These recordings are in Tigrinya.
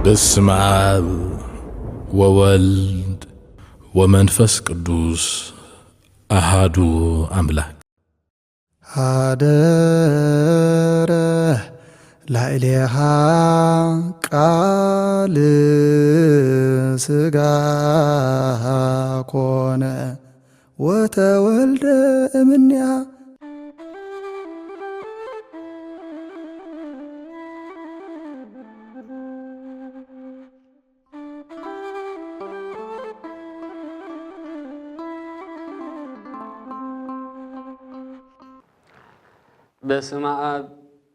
በስመ አብ ወወልድ ወመንፈስ ቅዱስ አሃዱ አምላክ። ሀደረ ላዕሌሃ ቃል ሥጋ ኮነ ወተወልደ እምኔሃ። በስመ አብ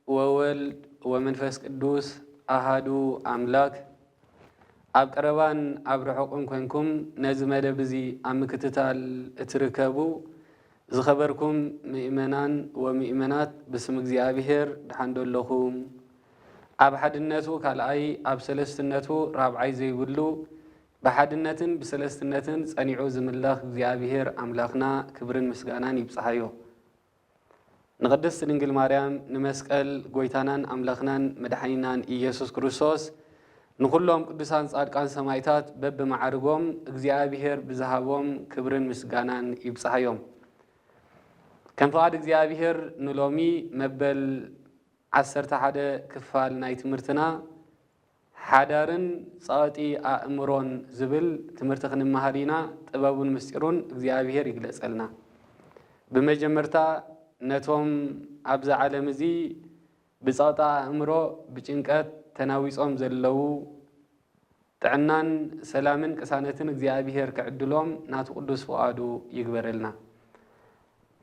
ወወልድ ወመንፈስ ቅዱስ አሃዱ አምላክ። ኣብ ቀረባን ኣብ ርሑቕን ኮንኩም ነዚ መደብ እዚ ኣብ ምክትታል እትርከቡ ዝኸበርኩም ምእመናን ወምእመናት፣ ብስም እግዚኣብሔር ደሓን ዶ ኣለኹም? ኣብ ሓድነቱ ካልኣይ፣ ኣብ ሰለስትነቱ ራብዓይ ዘይብሉ፣ ብሓድነትን ብሰለስትነትን ጸኒዑ ዝምለኽ እግዚኣብሔር ኣምላኽና ክብርን ምስጋናን ይብጽሓዮ። ንቅድስት ድንግል ማርያም፣ ንመስቀል ጎይታናን ኣምላኽናን መድሓኒናን ኢየሱስ ክርስቶስ፣ ንኹሎም ቅዱሳን ጻድቃን ሰማዕታት በብመዓርጎም እግዚኣብሔር ብዝሃቦም ክብርን ምስጋናን ይብጽሓዮም። ከም ፍቓድ እግዚኣብሔር ንሎሚ መበል ዓሰርተ ሓደ ክፋል ናይ ትምህርትና ሓዳርን ጸቕጢ ኣእምሮን ዝብል ትምህርቲ ክንመሃር ኢና። ጥበቡን ምስጢሩን እግዚኣብሔር ይግለጸልና። ብመጀመርታ ነቶም ኣብዚ ዓለም እዚ ብጸቕጢ ኣእምሮ ብጭንቀት ተናዊጾም ዘለዉ ጥዕናን ሰላምን ቅሳነትን እግዚኣብሔር ክዕድሎም ናቱ ቅዱስ ፍቓዱ ይግበረልና።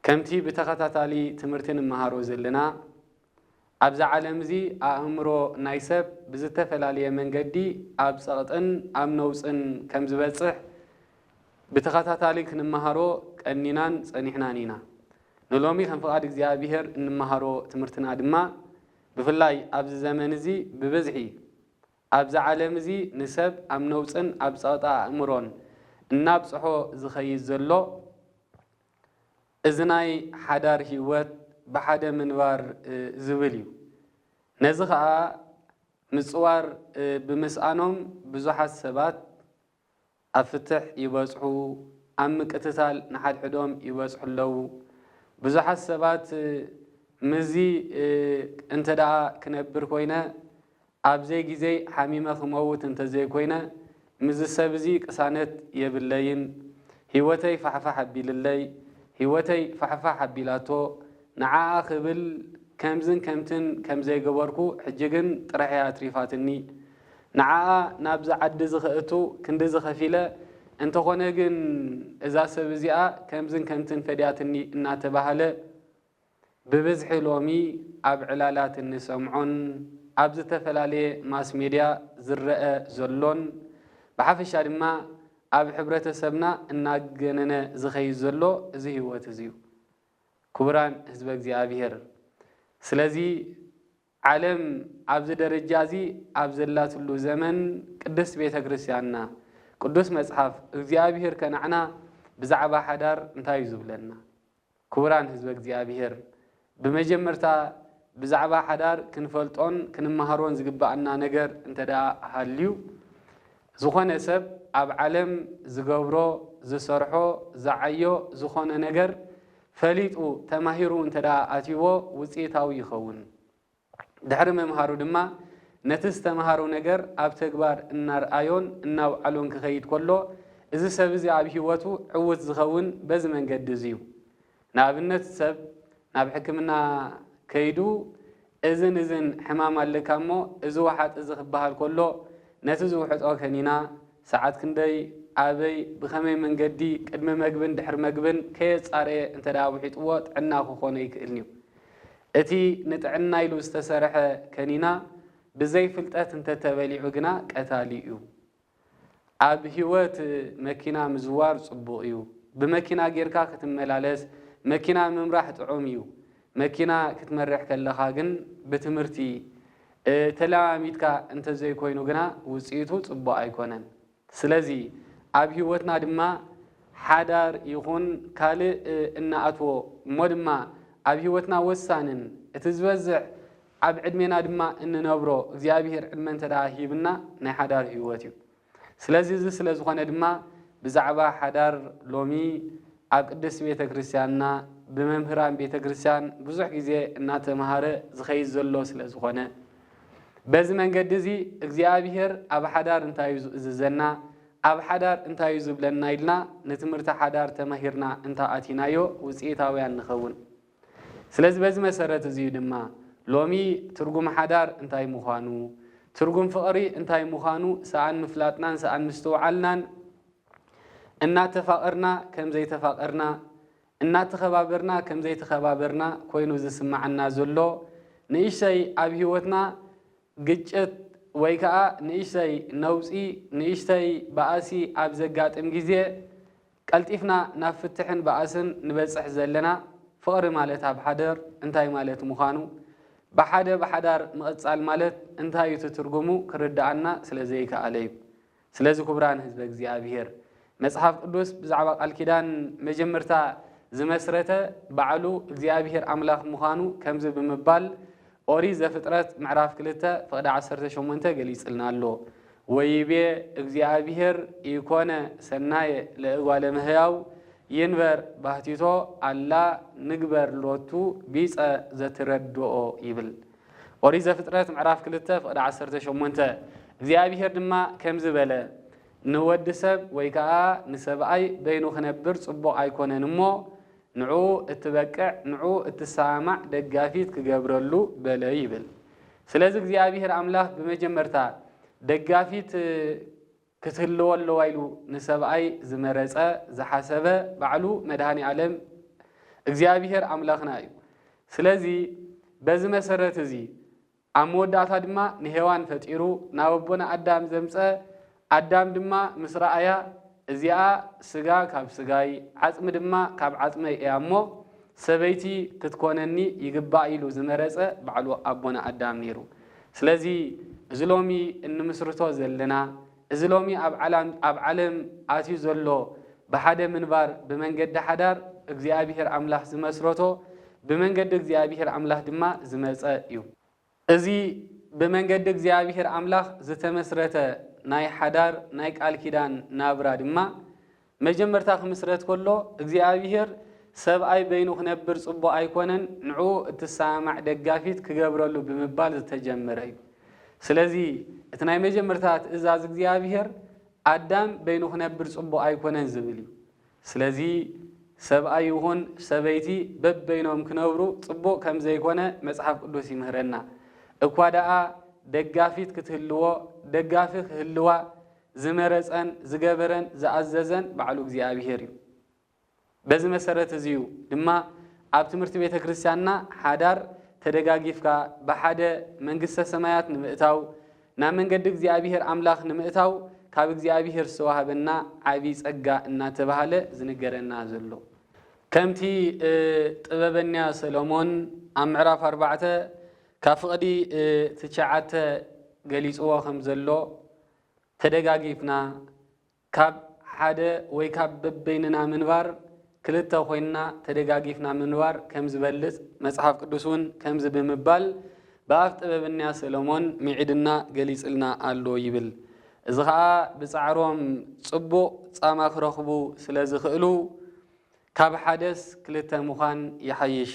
ከምቲ ብተኸታታሊ ትምህርቲ ንመሃሮ ዘለና፣ ኣብዚ ዓለም እዚ ኣእምሮ ናይ ሰብ ብዝተፈላለየ መንገዲ ኣብ ጸቕጥን ኣብ ነውጽን ከም ዝበጽሕ ብተኸታታሊ ክንመሃሮ ቀኒናን ጸኒሕናን ኢና። ንሎሚ ከም ፍቓድ እግዚኣብሔር እንመሃሮ ትምህርትና ድማ፣ ብፍላይ ኣብዚ ዘመን እዚ ብብዝሒ ኣብዚ ዓለም እዚ ንሰብ ኣብ ነውጽን ኣብ ጸቕጢ ኣእምሮን እናብጽሖ ዝኸይድ ዘሎ፣ እዚ ናይ ሓዳር ህይወት ብሓደ ምንባር፣ እ፣ ዝብል እዩ። ነዚ ኸኣ ምጽዋር፣ እ፣ ብምስኣኖም ብዙሓት ሰባት ኣብ ፍትሕ ይበጽሑ፣ ኣብ ምቅትታል ንሓድሕዶም ይበጽሑ ኣለዉ። ብዙሓት ሰባት፣ እ፣ ምስዚ፣ እ፣ እንተ ደኣ ክነብር ኮይነ፣ ኣብ ዘይግዜይ ሓሚመ ክመውት እንተ ዘይኮይነ፣ ምስዚ ሰብ እዚ ቅሳነት የብለይን። ህይወተይ ፋሕፋሕ ኣቢልለይ፣ ህይወተይ ፋሕፋሕ ኣቢላቶ፣ ንዓኣ ክብል ከምዝን ከምትን ከም ዘይገበርኩ፣ ሕጂ ግን ጥራሕ እያ ኣትሪፋትኒ። ንዓኣ ናብዚ ዓዲ እዚ ከእቱ ክንድዚ ከፊለ፣ እንተኾነ ግን እዛ ሰብ እዚኣ ከምዝን ከምትን ፈድያትኒ እናተባህለ፣ ብብዝሒ ሎሚ ኣብ ዕላላት እንሰምዖን ኣብ ዝተፈላለየ ማስ ሜድያ ዝረአ ዘሎን ብሓፈሻ ድማ ኣብ ሕብረተሰብና እናገነነ ዝኸይድ ዘሎ እዚ ህይወት እዚ እዩ። ክቡራን ህዝበ እግዚኣብሔር፣ ስለዚ ዓለም ኣብዚ ደረጃ እዚ ኣብ ዘላትሉ ዘመን ቅድስት ቤተ ክርስቲያንና፣ ቅዱስ መጽሓፍ እግዚኣብሔር ከ ንዓና ብዛዕባ ሓዳር እንታይ እዩ ዝብለና? ክቡራን ህዝበ እግዚኣብሔር፣ ብመጀመርታ ብዛዕባ ሓዳር ክንፈልጦን ክንመሃሮን ዝግብኣና ነገር እንተ ደኣ ሃልዩ፣ ዝኾነ ሰብ ኣብ ዓለም ዝገብሮ፣ ዝሰርሖ፣ ዝዓዮ ዝኾነ ነገር ፈሊጡ ተማሂሩ እንተ ደኣ ኣትይዎ ውፅኢታዊ ይኸውን። ድሕሪ ምምሃሩ ድማ ነቲ ዝተምሃሮ ነገር ኣብ ተግባር እናርኣዮን እናውዓሎን ክኸይድ ከሎ፣ እዚ ሰብ እዚ ኣብ ህይወቱ ዕዉት ዝኸውን በዚ መንገዲ እዚ እዩ። ንኣብነት፣ ሰብ ናብ ሕክምና ከይዱ፣ "እዝን እዝን ሕማም ኣለካ እሞ፣ እዚ ውሓጥ እዚ" ክበሃል ከሎ፣ ነቲ ዝውሕጦ ከኒና፣ ሰዓት ክንደይ፣ ኣበይ፣ ብኸመይ መንገዲ፣ ቅድሚ መግብን ድሕሪ መግብን ከየጻረየ እንተ ደኣ ውሒጥዎ፣ ጥዕና ክኾኖ ኣይክእልን እዩ። እቲ ንጥዕና ኢሉ ዝተሰርሐ ከኒና ብዘይፍልጠት እንተተበሊዑ ግና ቀታሊ እዩ። ኣብ ህይወት መኪና ምዝዋር ጽቡቕ እዩ። ብመኪና ጌርካ ክትመላለስ፣ መኪና ምምራሕ ጥዑም እዩ። መኪና ክትመርሕ ከለኻ ግን ብትምህርቲ፣ እ፣ ተለማሚድካ እንተዘይኮይኑ ግና ውጽኢቱ ጽቡቕ ኣይኮነን። ስለዚ ኣብ ህይወትና ድማ ሓዳር ይኹን ካልእ፣ እ፣ እናኣትዎ እሞ ድማ ኣብ ህይወትና ወሳንን እቲ ዝበዝሕ ኣብ ዕድሜና ድማ እንነብሮ እግዚኣብሔር ዕድመ እንተ ደኣ ሂብና ናይ ሓዳር ህይወት እዩ። ስለዚ እዚ ስለ ዝኾነ ድማ ብዛዕባ ሓዳር ሎሚ ኣብ ቅድስቲ ቤተ ክርስቲያንና ብመምህራን ቤተ ክርስቲያን ብዙሕ ግዜ እናተምሃረ ዝኸይድ ዘሎ ስለ ዝኾነ በዚ መንገዲ እዚ እግዚኣብሔር ኣብ ሓዳር እንታይ እዩ ዝእዝዘና፣ ኣብ ሓዳር እንታይ እዩ ዝብለና ኢልና ንትምህርቲ ሓዳር ተማሂርና እንተ ኣቲናዮ ውፅኢታውያን ንኸውን። ስለዚ በዚ መሰረት እዚ እዩ ድማ ሎሚ ትርጉም ሓዳር እንታይ ምዃኑ፣ ትርጉም ፍቕሪ እንታይ ምዃኑ ሰኣን ምፍላጥናን ሰኣን ምስትውዓልናን እናተፋቐርና ከም ዘይተፋቐርና፣ እናተኸባበርና ከም ዘይተኸባበርና ኮይኑ ዝስምዓና ዘሎ ንእሽተይ ኣብ ህይወትና ግጭት ወይ ከዓ ንእሽተይ ነውፂ፣ ንእሽተይ ባእሲ ኣብ ዘጋጥም ግዜ ቀልጢፍና ናብ ፍትሕን ባእስን ንበፅሕ ዘለና ፍቕሪ ማለት ኣብ ሓደር እንታይ ማለት ምዃኑ፣ ብሓደ ብሓዳር ምቕፃል ማለት እንታይ እዩ እቲ ትርጉሙ ክርድኣና ስለ ዘይከኣለ እዩ። ስለዚ ክቡራን ህዝበ እግዚኣብሔር፣ መጽሓፍ ቅዱስ ብዛዕባ ቃል ኪዳን መጀመርታ ዝመስረተ ባዕሉ እግዚኣብሔር ኣምላኽ ምዃኑ ከምዚ ብምባል ኦሪት ዘፍጥረት ምዕራፍ ክልተ ፍቕዲ ዓሰርተ ሸሞንተ ገሊጽልና ኣሎ። "ወይቤ እግዚኣብሔር ኢኮነ ሰናየ ለእጓለ እመሕያው ይንበር ባህቲቶ ኣላ ንግበር ሎቱ ቢጸ ዘትረድኦ" ይብል። ኦሪት ዘፍጥረት ምዕራፍ ክልተ ፍቕዲ ዓሰርተ ሸሞንተ፣ እግዚኣብሔር ድማ ከምዚ በለ፣ "ንወዲ ሰብ ወይ ከኣ ንሰብኣይ በይኑ ክነብር ጽቡቕ ኣይኮነን እሞ፣ ንዕኡ እትበቅዕ፣ ንዕኡ እትሰማማዕ ደጋፊት ክገብረሉ በለ" ይብል። ስለዚ እግዚኣብሔር ኣምላኽ ብመጀመርታ ደጋፊት ክትህልዎ ኣለዋ ኢሉ ንሰብኣይ ዝመረጸ፣ ዝሓሰበ ባዕሉ መድኃኔ ዓለም እግዚኣብሔር ኣምላኽና እዩ። ስለዚ በዚ መሰረት እዚ ኣብ መወዳእታ ድማ ንሄዋን ፈጢሩ ናብ ኣቦና ኣዳም ዘምጸ፣ ኣዳም ድማ ምስ ረኣያ፣ "እዚኣ ስጋ ካብ ስጋይ፣ ዓጽሚ ድማ ካብ ዓጽመይ እያ እሞ፣ ሰበይቲ ክትኮነኒ ይግባእ" ኢሉ ዝመረጸ ባዕሉ ኣቦና ኣዳም ነይሩ። ስለዚ እዚ ሎሚ እንምስርቶ ዘለና፣ እዚ ሎሚ ኣብ ዓላም-፣ ኣብ ዓለም ኣትዩ ዘሎ ብሓደ ምንባር ብመንገዲ ሓዳር እግዚኣብሔር ኣምላኽ ዝመስረቶ፣ ብመንገዲ እግዚኣብሔር ኣምላኽ ድማ ዝመጸ እዩ። እዚ ብመንገዲ እግዚኣብሔር ኣምላኽ ዝተመስረተ ናይ ሓዳር ናይ ቃል ኪዳን ናብራ ድማ መጀመርታ ክምስረት ከሎ እግዚኣብሔር ሰብኣይ በይኑ ክነብር ጽቡቕ ኣይኮነን፣ ንዕኡ እትሰማማዕ ደጋፊት ክገብረሉ ብምባል ዝተጀመረ እዩ። ስለዚ እቲ ናይ መጀመርታ ትእዛዝ እግዚኣብሔር ኣዳም በይኑ ክነብር ጽቡቕ ኣይኮነን ዝብል እዩ። ስለዚ ሰብኣይ ይኹን ሰበይቲ በበይኖም ክነብሩ ጽቡቕ ከም ዘይኮነ መጽሓፍ ቅዱስ ይምህረና። እኳ ደኣ ደጋፊት ክትህልዎ፣ ደጋፊ ክህልዋ ዝመረጸን ዝገበረን ዝኣዘዘን ባዕሉ እግዚኣብሔር እዩ። በዚ መሰረት እዚ እዩ ድማ ኣብ ትምህርቲ ቤተ ክርስቲያንና ሓዳር ተደጋጊፍካ ብሓደ መንግስተ ሰማያት ንምእታው፣ ናብ መንገዲ እግዚኣብሔር ኣምላኽ ንምእታው ካብ እግዚኣብሔር ዝተዋህበና ዓቢ ጸጋ እናተባህለ ዝንገረና ዘሎ። ከምቲ፣ እ፣ ጥበበኛ ሰሎሞን ኣብ ምዕራፍ ኣርባዕተ ካብ ፍቕዲ፣ እ፣ ትሽዓተ ገሊጽዎ ከም ዘሎ፣ ተደጋጊፍና ካብ ሓደ ወይ ካብ በበይንና ምንባር፣ ክልተ ኮይንና ተደጋጊፍና ምንባር ከም ዝበልጽ መጽሓፍ ቅዱስ እውን ከምዚ ብምባል ብኣፍ ጥበበኛ ሰሎሞን ምዒድና ገሊጽልና ኣሎ ይብል። እዚ ኸኣ ብጻዕሮም ጽቡቕ ጻማ ክረኽቡ ስለ ዝኽእሉ፣ ካብ ሓደስ ክልተ ምዃን ይሓይሽ።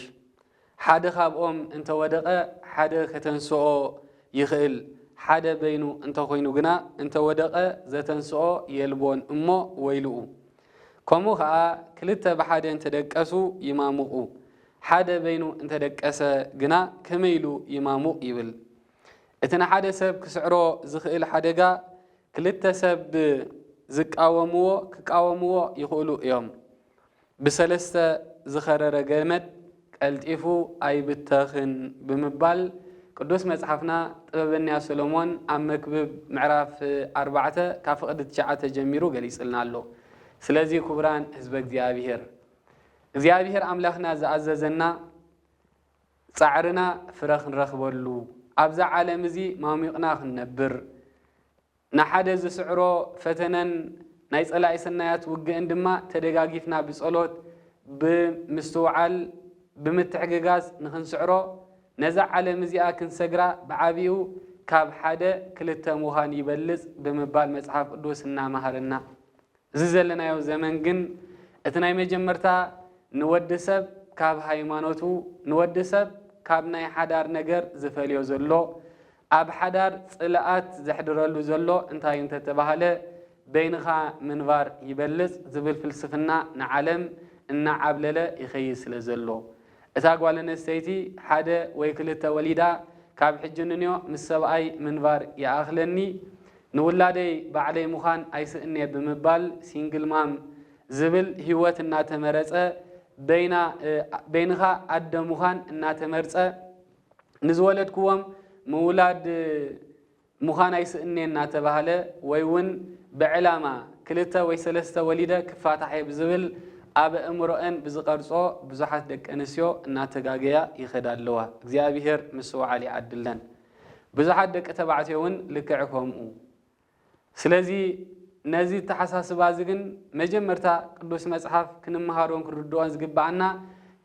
ሓደ ካብኦም እንተወደቐ፣ ሓደ ከተንስኦ ይኽእል። ሓደ በይኑ እንተኾይኑ ግና፣ እንተወደቐ ዘተንስኦ የልቦን እሞ ወይልኡ። ከምኡ ኸኣ፣ ክልተ ብሓደ እንተደቀሱ ይማሙቑ። ሓደ በይኑ እንተደቀሰ ግና፣ ከመይ ኢሉ ይማሙቕ ይብል። እቲ ንሓደ ሰብ ክስዕሮ ዝኽእል ሓደጋ፣ ክልተ ሰብ ዝቃወምዎ፣ ክቃወምዎ ይኽእሉ እዮም። ብሰለስተ ዝኸረረ ገመድ ቀልጢፉ ኣይብተኽን ብምባል ቅዱስ መጽሓፍና ጥበበኛ ሰሎሞን ኣብ መክብብ ምዕራፍ ኣርባዕተ ካብ ፍቕዲ ትሽዓተ ጀሚሩ ገሊጽልና ኣሎ። ስለዚ ክቡራን ህዝበ እግዚኣብሔር፣ እግዚኣብሔር ኣምላኽና ዝኣዘዘና ጻዕርና ፍረ ክንረኽበሉ፣ ኣብዛ ዓለም እዚ ማሚቕና ክንነብር፣ ንሓደ ዝስዕሮ ፈተነን ናይ ጸላኢ ሰናያት ውግእን ድማ ተደጋጊፍና ብጸሎት፣ ብምስትውዓል፣ ብምትሕግጋዝ ንኽንስዕሮ ነዛ ዓለም እዚኣ ክንሰግራ ብዓቢኡ ካብ ሓደ ክልተ ምዃን ይበልጽ ብምባል መጽሓፍ ቅዱስ እናመሃረና። እዚ ዘለናዮ ዘመን ግን እቲ ናይ መጀመርታ ንወዲ ሰብ ካብ ሃይማኖቱ፣ ንወዲ ሰብ ካብ ናይ ሓዳር ነገር ዝፈልዮ ዘሎ፣ ኣብ ሓዳር ጽልኣት ዘሕድረሉ ዘሎ እንታይ እዩ እንተተባህለ፣ በይንኻ ምንባር ይበልጽ ዝብል ፍልስፍና ንዓለም እናዓብለለ ይኸይድ ስለ ዘሎ፣ እታ ጓል ኣንስተይቲ ሓደ ወይ ክልተ ወሊዳ ካብ ሕጂ ንንዮ ምስ ሰብኣይ ምንባር ይኣኽለኒ፣ ንውላደይ ባዕለይ ምዃን ኣይስእንየ ብምባል ሲንግል ማም ዝብል ህይወት እናተመረጸ፣ በይና፣ እ፣ በይንኻ ኣደ ምዃን እናተመርጸ፣ ንዝወለድክዎም ምውላድ ምዃን ኣይስእንየ እናተባህለ፣ ወይ እውን ብዕላማ ክልተ ወይ ሰለስተ ወሊደ ክፋታሕ እየ ብዝብል ኣብ ኣእምሮአን ብዝቐርጾ ብዙሓት ደቂ ኣንስትዮ እናተጋገያ ይኸዳ ኣለዋ። እግዚኣብሔር ምስትውዓል ይዓድለን። ብዙሓት ደቂ ተባዕትዮ እውን ልክዕ ከምኡ። ስለዚ ነዚ ኣተሓሳስባ እዚ ግን መጀመርታ ቅዱስ መጽሓፍ ክንመሃሮን ክንርድኦን ዝግብኣና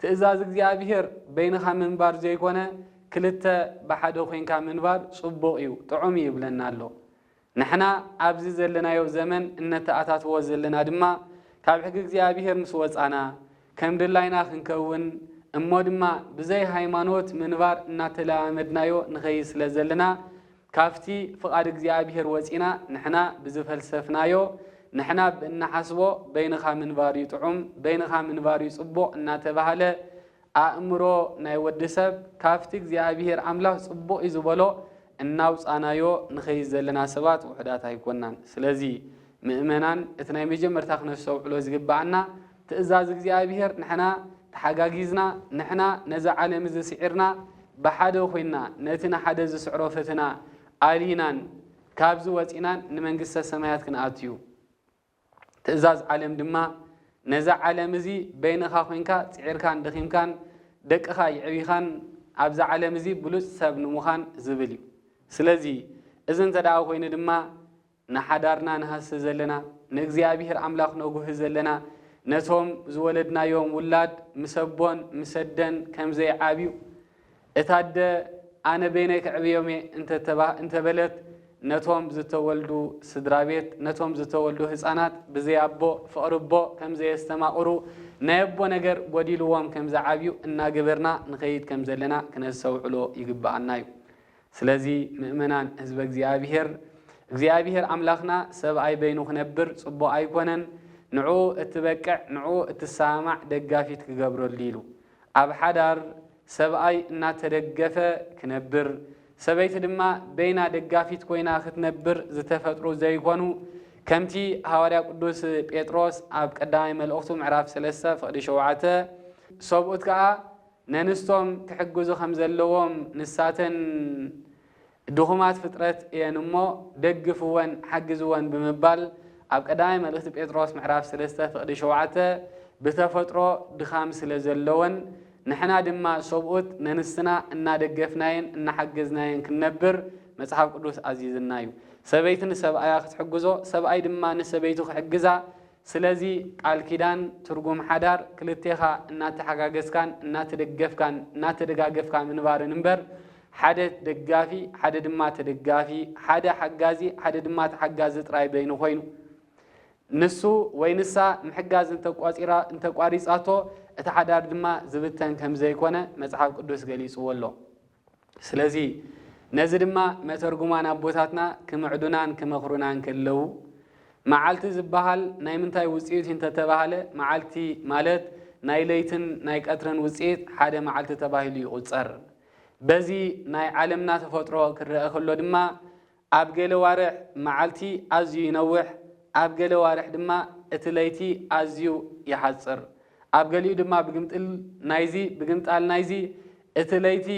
ትእዛዝ እግዚኣብሔር በይንኻ ምንባር ዘይኮነ ክልተ ብሓደ ኮይንካ ምንባር ጽቡቕ እዩ፣ ጥዑም እዩ ይብለና ኣሎ። ንሕና ኣብዚ ዘለናዮ ዘመን እነተኣታትዎ ዘለና ድማ ካብ ሕጊ እግዚኣብሔር ምስ ወጻና ከም ድላይና ክንከውን እሞ ድማ ብዘይ ሃይማኖት ምንባር እናተለማመድናዮ ንኸይድ ስለ ዘለና ካብቲ ፍቓድ እግዚኣብሔር ወጺና ንሕና ብዝፈልሰፍናዮ ንሕና ብእንሓስቦ በይንኻ ምንባር እዩ ጥዑም፣ በይንኻ ምንባር እዩ ጽቡቕ እናተባህለ ኣእምሮ ናይ ወዲ ሰብ ካብቲ እግዚኣብሔር ኣምላኽ ጽቡቕ እዩ ዝበሎ እናውጻናዮ ንኸይድ ዘለና ሰባት ውሑዳት ኣይኮናን። ስለዚ ምእመናን እቲ ናይ መጀመርታ ክነስተውዕሎ ዝግብኣና ትእዛዝ እግዚኣብሔር ንሕና ተሓጋጊዝና ንሕና ነዛ ዓለም እዚ ስዒርና ብሓደ ኮይንና ነቲ ንሓደ ዝስዕሮ ፈተና ኣሊናን ካብዚ ወጺናን ንመንግስተ ሰማያት ክንኣቱ እዩ። ትእዛዝ ዓለም ድማ ነዛ ዓለም እዚ በይንኻ ኮይንካ ጽዒርካን ደኺምካን ደቅኻ የዕቢኻን ኣብዛ ዓለም እዚ ብሉጽ ሰብ ንምዃን ዝብል እዩ። ስለዚ እዚ እንተ ደኣ ኮይኑ ድማ ንሓዳርና ንሃሲ ዘለና፣ ንእግዚኣብሔር ኣምላኽ ነጉሂ ዘለና፣ ነቶም ዝወለድናዮም ውላድ ምስ ኣቦን ምስ ኣደን ከም ዘይዓብዩ፣ እታ ኣደ ኣነ በይነይ ከዕብዮም እየ እንተተባ-፣ እንተበለት፣ ነቶም ዝተወልዱ ስድራ ቤት፣ ነቶም ዝተወልዱ ህጻናት ብዘይ ኣቦ ፍቕሪ ኣቦ ከም ዘየስተማቕሩ፣ ናይ ኣቦ ነገር ጎዲልዎም ከም ዝዓብዩ እናገበርና ንኸይድ ከም ዘለና ክነስተውዕሎ ይግብኣና እዩ። ስለዚ ምእመናን ህዝበ እግዚኣብሔር፣ እግዚኣብሔር ኣምላኽና ሰብኣይ በይኑ ክነብር ጽቡቕ ኣይኮነን፣ ንዕኡ እትበቅዕ፣ ንዕኡ እትሰማማዕ ደጋፊት ክገብረሉ ኢሉ። ኣብ ሓዳር ሰብኣይ እናተደገፈ ክነብር፣ ሰበይቲ ድማ በይና ደጋፊት ኮይና ክትነብር ዝተፈጥሩ ዘይኮኑ፣ ከምቲ ሃዋርያ ቅዱስ ጴጥሮስ ኣብ ቀዳማይ መልእኽቱ ምዕራፍ ሰለስተ ፍቕዲ ሸውዓተ፣ ሰብኡት ከኣ ነንስቶም ክሕግዙ ከም ዘለዎም ንሳተን ድኹማት ፍጥረት እየን እሞ ደግፍወን፣ ሓግዝወን ብምባል ኣብ ቀዳማይ መልእኽቲ ጴጥሮስ ምዕራፍ ሰለስተ ፍቕዲ ሸውዓተ ብተፈጥሮ ድኻም ስለ ዘለወን ንሕና ድማ ሰብኡት ነንስትና እናደገፍናየን እናሓገዝናየን ክንነብር መጽሓፍ ቅዱስ ኣዚዝና እዩ። ሰበይቲ ንሰብኣያ ክትሕግዞ፣ ሰብኣይ ድማ ንሰበይቱ ክሕግዛ ስለዚ ቃል ኪዳን ትርጉም ሓዳር ክልቴኻ እናተሓጋገዝካን እናተደገፍካን እናተደጋገፍካ ምንባርን እምበር ሓደ ደጋፊ ሓደ ድማ ተደጋፊ፣ ሓደ ሓጋዚ ሓደ ድማ ተሓጋዚ ጥራይ በይኑ ኮይኑ ንሱ ወይ ንሳ ምሕጋዝ እንተቋጺራ-፣ እንተቋሪጻቶ እቲ ሓዳር ድማ ዝብተን ከም ዘይኮነ መጽሓፍ ቅዱስ ገሊጽዎ ኣሎ። ስለዚ ነዚ ድማ መተርጉማን ኣቦታትና ክምዕዱናን ክመኽሩናን ከለዉ፣ መዓልቲ ዝበሃል ናይ ምንታይ ውጽኢት እዩ እንተተባህለ፣ መዓልቲ ማለት ናይ ለይትን ናይ ቀትርን ውጽኢት ሓደ መዓልቲ ተባሂሉ ይቑጸር። በዚ ናይ ዓለምና ተፈጥሮ ክረአ ከሎ ድማ፣ ኣብ ገለ ዋርሕ መዓልቲ ኣዝዩ ይነውሕ፣ ኣብ ገለ ዋርሕ ድማ እቲ ለይቲ ኣዝዩ ይሓጽር። ኣብ ገሊኡ ድማ ብግምጥል ናይዚ፣ ብግምጣል ናይዚ እቲ ለይቲ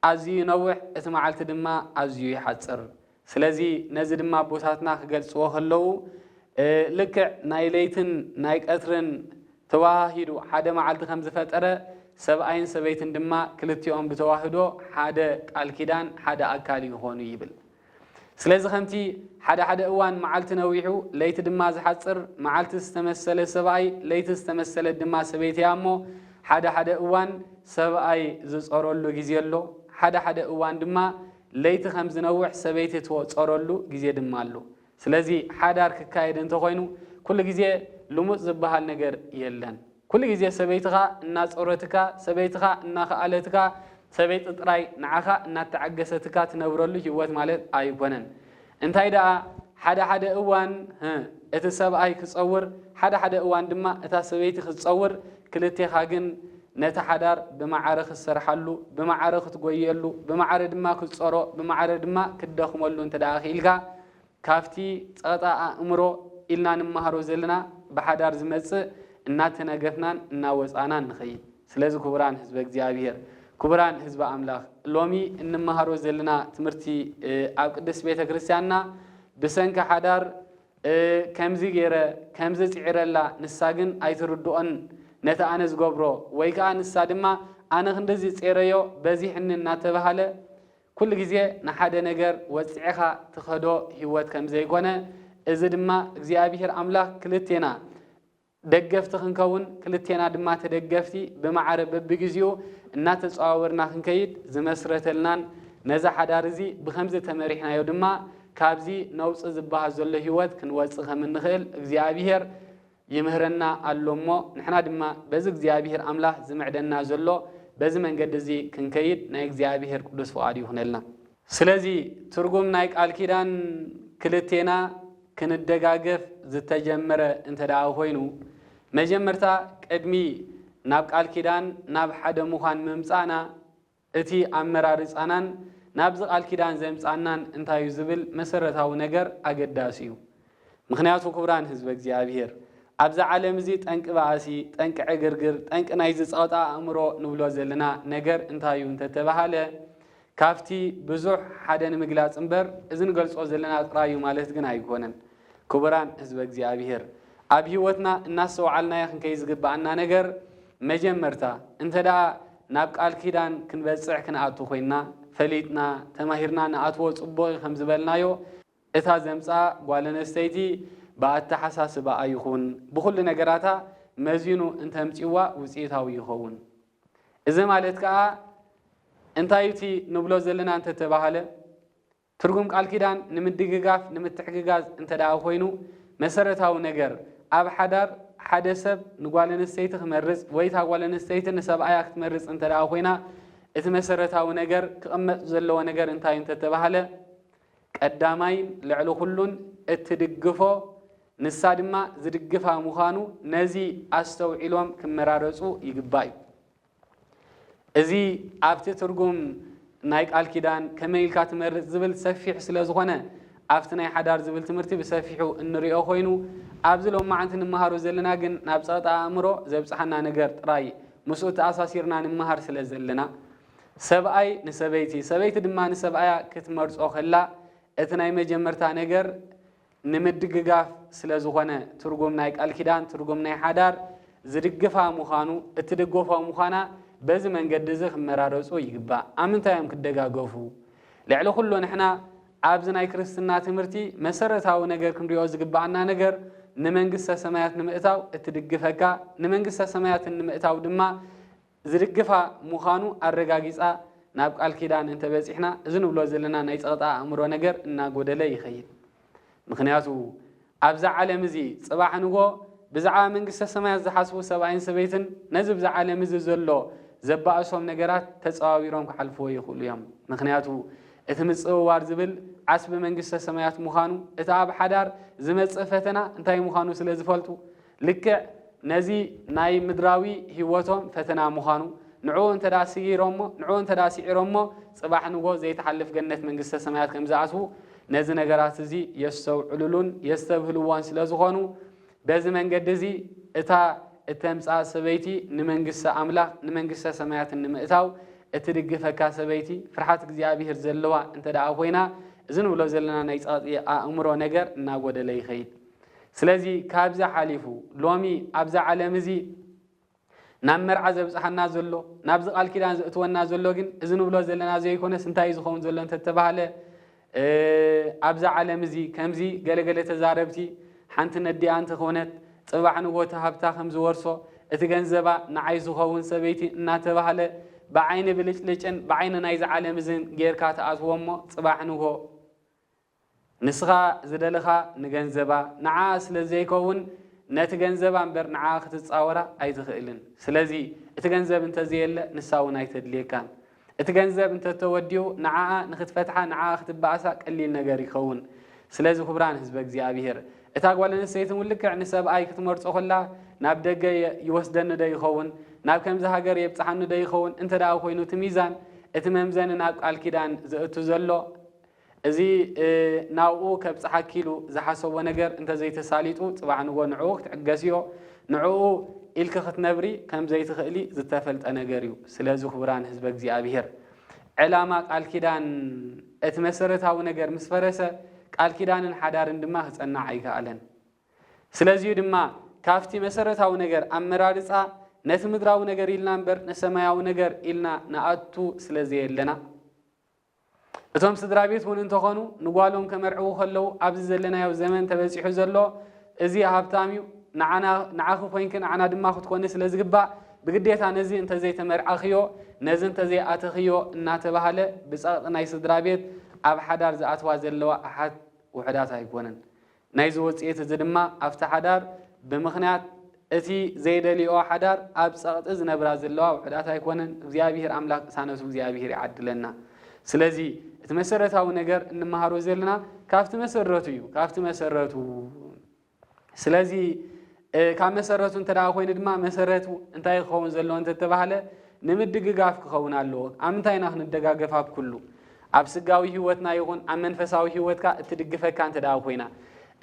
ኣዝዩ ይነውሕ፣ እቲ መዓልቲ ድማ ኣዝዩ ይሓጽር። ስለዚ ነዚ ድማ ኣቦታትና ክገልጽዎ ከለዉ፣ እ፣ ልክዕ ናይ ለይትን ናይ ቀትርን ተዋሃሂዱ ሓደ መዓልቲ ከም ዝፈጠረ፣ ሰብኣይን ሰበይትን ድማ ክልቲኦም ብተዋህዶ ሓደ ቃል ኪዳን፣ ሓደ ኣካል ይኾኑ ይብል። ስለዚ ከምቲ ሓደ ሓደ እዋን መዓልቲ ነዊሑ ለይቲ ድማ ዝሓጽር፣ መዓልቲ ዝተመሰለ ሰብኣይ ለይቲ ዝተመሰለት ድማ ሰበይቲ እያ እሞ፣ ሓደ ሓደ እዋን ሰብኣይ ዝጸረሉ ግዜ ኣሎ፣ ሓደ ሓደ እዋን ድማ ለይቲ ከም ዝነውሕ ሰበይቲ ትወጸረሉ ግዜ ድማ ኣሎ። ስለዚ ሓዳር ክካየድ እንተኾይኑ ኩሉ ግዜ ልሙጽ ዝበሃል ነገር የለን። ኩሉ ግዜ ሰበይትኻ እናጾረትካ፣ ሰበይትኻ እናኸኣለትካ፣ ሰበይቲ ጥራይ ንዓኻ እናተዓገሰትካ ትነብረሉ ህይወት ማለት ኣይኮነን። እንታይ ደኣ ሓደ ሓደ እዋን፣ ህ፣ እቲ ሰብኣይ ክጸውር፣ ሓደ ሓደ እዋን ድማ እታ ሰበይቲ ክትጸውር፣ ክልቴኻ ግን ነቲ ሓዳር ብማዕረ ክትሰርሓሉ፣ ብማዕረ ክትጎየሉ፣ ብማዕረ ድማ ክትጸሮ፣ ብማዕረ ድማ ክትደኽመሉ እንተ ደኣ ክኢልካ፣ ካብቲ ጸቕጣ ኣእምሮ ኢልና ንመሃሮ ዘለና ብሓዳር ዝመጽእ እናተነገፍናን እናወጻናን ንኸይድ። ስለዚ ክቡራን ህዝበ እግዚኣብሔር፣ ክቡራን ህዝበ ኣምላኽ፣ ሎሚ እንመሃሮ ዘለና ትምህርቲ፣ እ፣ ኣብ ቅድስት ቤተ ክርስቲያንና ብሰንኪ ሓዳር፣ እ፣ ከምዚ ገይረ፣ ከምዚ ጽዒረላ፣ ንሳ ግን ኣይትርድኦን ነቲ ኣነ ዝገብሮ፣ ወይ ከኣ ንሳ ድማ ኣነ ክንድዚ ጼረዮ በዚሕኒ እናተባሃለ ኩሉ ግዜ ንሓደ ነገር ወጺዕኻ ትኸዶ ህይወት ከም ዘይኮነ፣ እዚ ድማ እግዚኣብሔር ኣምላኽ ክልቴና ደገፍቲ ክንከውን፣ ክልቴና ድማ ተደገፍቲ ብማዕረ በብግዜኡ እናተጸዋወርና ክንከይድ ዝመስረተልናን ነዚ ሓዳር እዚ ብኸምዚ ተመሪሕናዮ ድማ ካብዚ ነውጺ ዝበሃል ዘሎ ህይወት ክንወጽእ ከም እንኽእል እግዚኣብሔር ይምህረና ኣሎ እሞ፣ ንሕና ድማ በዚ እግዚኣብሔር ኣምላኽ ዝምዕደና ዘሎ በዚ መንገዲ እዚ ክንከይድ ናይ እግዚኣብሔር ቅዱስ ፍቓዱ ይኹነልና። ስለዚ ትርጉም ናይ ቃል ኪዳን ክልቴና ክንደጋገፍ ዝተጀመረ እንተ ደኣ ኾይኑ፣ መጀመርታ ቅድሚ ናብ ቃል ኪዳን ናብ ሓደ ምዃን ምምጻእና፣ እቲ ኣመራርጻናን ናብዚ ቃል ኪዳን ዘምጻናን እንታይ እዩ ዝብል መሰረታዊ ነገር ኣገዳሲ እዩ። ምኽንያቱ ክቡራን ህዝበ እግዚኣብሔር፣ ኣብዛ ዓለም እዚ ጠንቂ ባእሲ፣ ጠንቂ ዕግርግር፣ ጠንቂ ናይዚ ጸቕጢ ኣእምሮ ንብሎ ዘለና ነገር እንታይ እዩ እንተተባሃለ፣ ካብቲ ብዙሕ ሓደ ንምግላጽ እምበር፣ እዚ ንገልጾ ዘለና ጥራይ እዩ ማለት ግን ኣይኮነን። ክቡራን ህዝበ እግዚኣብሔር፣ ኣብ ህይወትና እናስተውዓልናዮ ክንከይድ ዝግብኣና ነገር፣ መጀመርታ እንተ ደኣ ናብ ቃል ኪዳን ክንበጽሕ ክንኣቱ ኮይንና፣ ፈሊጥና፣ ተማሂርና ንኣትዎ ጽቡቕ እዩ ከም ዝበልናዮ፣ እታ ዘምጽኣ ጓል ኣንስተይቲ ብኣተሓሳስባኣ ይኹን ብኹሉ ነገራታ መዚኑ እንተምጺዋ ውጽኢታዊ ይኸውን። እዚ ማለት ከኣ እንታይ እዩ እቲ ንብሎ ዘለና እንተተባሃለ፣ ትርጉም ቃል ኪዳን ንምድግጋፍ፣ ንምትሕግጋዝ እንተ ደኣ ኮይኑ፣ መሰረታዊ ነገር ኣብ ሓዳር ሓደ ሰብ ንጓል ኣንስተይቲ ክመርጽ ወይ እታ ጓል ኣንስተይቲ ንሰብኣያ ክትመርጽ እንተ ደኣ ኮይና፣ እቲ መሰረታዊ ነገር ክቕመጥ ዘለዎ ነገር እንታይ እዩ እንተተባሃለ፣ ቀዳማይን ልዕሊ ኩሉን እትድግፎ ንሳ ድማ ዝድግፋ ምዃኑ ነዚ ኣስተውዒሎም ክመራረጹ ይግባእ እዩ። እዚ ኣብቲ ትርጉም ናይ ቃል ኪዳን ከመይ ኢልካ ትመርጽ ዝብል ሰፊሕ ስለ ዝኾነ ኣብቲ ናይ ሓዳር ዝብል ትምህርቲ ብሰፊሑ እንሪኦ ኮይኑ ኣብዚ ሎማዓንቲ ንመሃሮ ዘለና ግን ናብ ጸቕጢ ኣእምሮ ዘብጽሓና ነገር ጥራይ ምስኡ ተኣሳሲርና ንመሃር ስለ ዘለና ሰብኣይ ንሰበይቲ ሰበይቲ ድማ ንሰብኣያ ክትመርጾ ከላ እቲ ናይ መጀመርታ ነገር ንምድግጋፍ ስለ ዝኾነ ትርጉም ናይ ቃል ኪዳን ትርጉም ናይ ሓዳር ዝድግፋ ምዃኑ እትድገፎ ምዃና በዚ መንገዲ እዚ ክመራረፁ ይግባእ። ኣብ ምንታይ እዮም ክደጋገፉ? ልዕሊ ኩሉ ንሕና ኣብዚ ናይ ክርስትና ትምህርቲ መሰረታዊ ነገር ክንሪኦ ዝግባኣና ነገር ንመንግስተ ሰማያት ንምእታው እትድግፈካ ንመንግስተ ሰማያት ንምእታው ድማ ዝድግፋ ምዃኑ ኣረጋጊፃ ናብ ቃል ኪዳን እንተበፂሕና እዚ ንብሎ ዘለና ናይ ፀቕጢ ኣእምሮ ነገር እናጎደለ ይኸይድ። ምኽንያቱ ኣብዛ ዓለም እዚ ፅባሕ ንጎ ብዛዕባ መንግስተ ሰማያት ዝሓስቡ ሰብኣይን ሰበይትን ነዚ ብዛ ዓለም እዚ ዘሎ ዘባእሶም ነገራት ተፀዋዊሮም ክሓልፍዎ ይኽእሉ እዮም። ምኽንያቱ እቲ ምፅውዋር ዝብል ዓስቢ መንግስተ ሰማያት ምዃኑ እቲ ኣብ ሓዳር ዝመፅእ ፈተና እንታይ ምዃኑ ስለ ዝፈልጡ ልክዕ ነዚ ናይ ምድራዊ ህይወቶም ፈተና ምዃኑ ንዕኡ እንተ ደኣ ስጊሮሞ ንዕኡ እንተ ደኣ ስዒሮሞ ፅባሕ ንጎ ዘይትሓልፍ ገነት መንግስተ ሰማያት ከም ዝኣትዉ ነዚ ነገራት እዚ የስተውዕሉሉን የስተብህልዎን ስለ ዝኾኑ በዚ መንገዲ እዚ እታ እተምፅኣ ሰበይቲ ንመንግስቲ ኣምላኽ ንመንግስተ ሰማያት ንምእታው እትድግፈካ ሰበይቲ ፍርሓት እግዚኣብሔር ዘለዋ እንተ ደኣ ኮይና እዚ ንብሎ ዘለና ናይ ፀቕጢ ኣእምሮ ነገር እናጎደለ ይኸይድ። ስለዚ ካብዚ ሓሊፉ ሎሚ ኣብዛ ዓለም እዚ ናብ መርዓ ዘብፅሓና ዘሎ ናብዚ ቃል ኪዳን ዘእትወና ዘሎ ግን እዚ ንብሎ ዘለና ዘይኮነስ እንታይ እዩ ዝኸውን ዘሎ እንተተባሃለ ኣብዛ ዓለም እዚ ከምዚ ገለገለ ተዛረብቲ ሓንቲ ነዲኣ እንተኾነት ፅባሕ ንጎ እቲ ሃብታ ከም ዝወርሶ እቲ ገንዘባ ንዓይ ዝኸውን ሰበይቲ እናተባህለ ብዓይኒ ብልጭልጭን ብዓይኒ ናይዚ ዓለም እዝን ጌርካ ትኣትዎ እሞ፣ ጽባሕ ንግሆ ንስኻ ዝደለኻ ንገንዘባ፣ ንዓኣ ስለ ዘይከውን፣ ነቲ ገንዘባ እምበር ንዓኣ ክትጻወራ ኣይትኽእልን። ስለዚ እቲ ገንዘብ እንተዘየለ፣ ንሳ እውን ኣይተድልየካን። እቲ ገንዘብ እንተተወዲኡ፣ ንዓኣ ንኽትፈትሓ፣ ንዓኣ ክትበኣሳ ቀሊል ነገር ይኸውን። ስለዚ ክቡራን ህዝበ እግዚኣብሔር፣ እታ ጓል ኣንስተይቲ እውን ልክዕ ንሰብኣይ ክትመርጾ ከላ፣ ናብ ደገ የ-፣ ይወስደኒ ዶ ይኸውን? ናብ ከምዚ ሃገር የብጽሓኒ ዶ ይኸውን? እንተ ደኣ ኮይኑ፣ እቲ ሚዛን፣ እቲ መምዘኒ ናብ ቃል ኪዳን ዘእቱ ዘሎ፣ እዚ፣ እ፣ ናብኡ ከብጽሓኪ ኢሉ ዝሓሰቦ ነገር እንተዘይተሳሊጡ፣ ጽባሕ ንግሆ ንዕኡ ክትዕገስዮ፣ ንዕኡ ኢልኪ ክትነብሪ ከም ዘይትኽእሊ ዝተፈልጠ ነገር እዩ። ስለዚ ክቡራን ህዝበ እግዚኣብሔር፣ ዕላማ ቃል ኪዳን፣ እቲ መሰረታዊ ነገር ምስ ፈረሰ፣ ቃል ኪዳንን ሓዳርን ድማ ክጸንዕ ኣይከኣለን። ስለዚዩ ድማ ካብቲ መሰረታዊ ነገር ኣመራርጻ፣ ነቲ ምድራዊ ነገር ኢልና እምበር ንሰማያዊ ነገር ኢልና ንኣቱ ስለ ዘየለና፣ እቶም ስድራ ቤት እውን እንተኾኑ፣ ንጓሎም ከመርዕዉ ከለዉ፣ ኣብዚ ዘለናዮ ዘመን ተበጺሑ ዘሎ፣ እዚ ሃብታም እዩ፣ ንዓና፣ ንዓኺ ኮይንኪ ንዓና ድማ ክትኮኒ ስለ ዝግባእ፣ ብግዴታ ነዚ እንተዘይተመርዓኽዮ፣ ነዚ እንተዘይኣተኽዮ እናተባህለ፣ ብጸቕጢ ናይ ስድራ ቤት ኣብ ሓዳር ዝኣትዋ ዘለዋ ኣሓት ውሑዳት ኣይኮነን። ናይዚ ውጽኢት እዚ ድማ ኣብቲ ሓዳር ብምኽንያት እቲ ዘይደልይኦ ሓዳር ኣብ ጸቕጢ ዝነብራ ዘለዋ ውሑዳት ኣይኮነን። እግዚኣብሔር ኣምላኽ ቅሳነቱ እግዚኣብሔር ይዓድለና። ስለዚ እቲ መሰረታዊ ነገር እንመሃሮ ዘለና ካብቲ መሰረቱ እዩ፣ ካብቲ መሰረቱ። ስለዚ፣ እ፣ ካብ መሰረቱ እንተ ደኣ ኮይኑ ድማ መሰረቱ እንታይ ክኸውን ዘለዎ እንተተባህለ ንምድግጋፍ ክኸውን ኣለዎ። ኣብ ምንታይ ኢና ክንደጋገፍ? ኣብ ኩሉ። ኣብ ስጋዊ ህይወትና ይኹን ኣብ መንፈሳዊ ህይወትካ እትድግፈካ እንተ ደኣ ኮይና።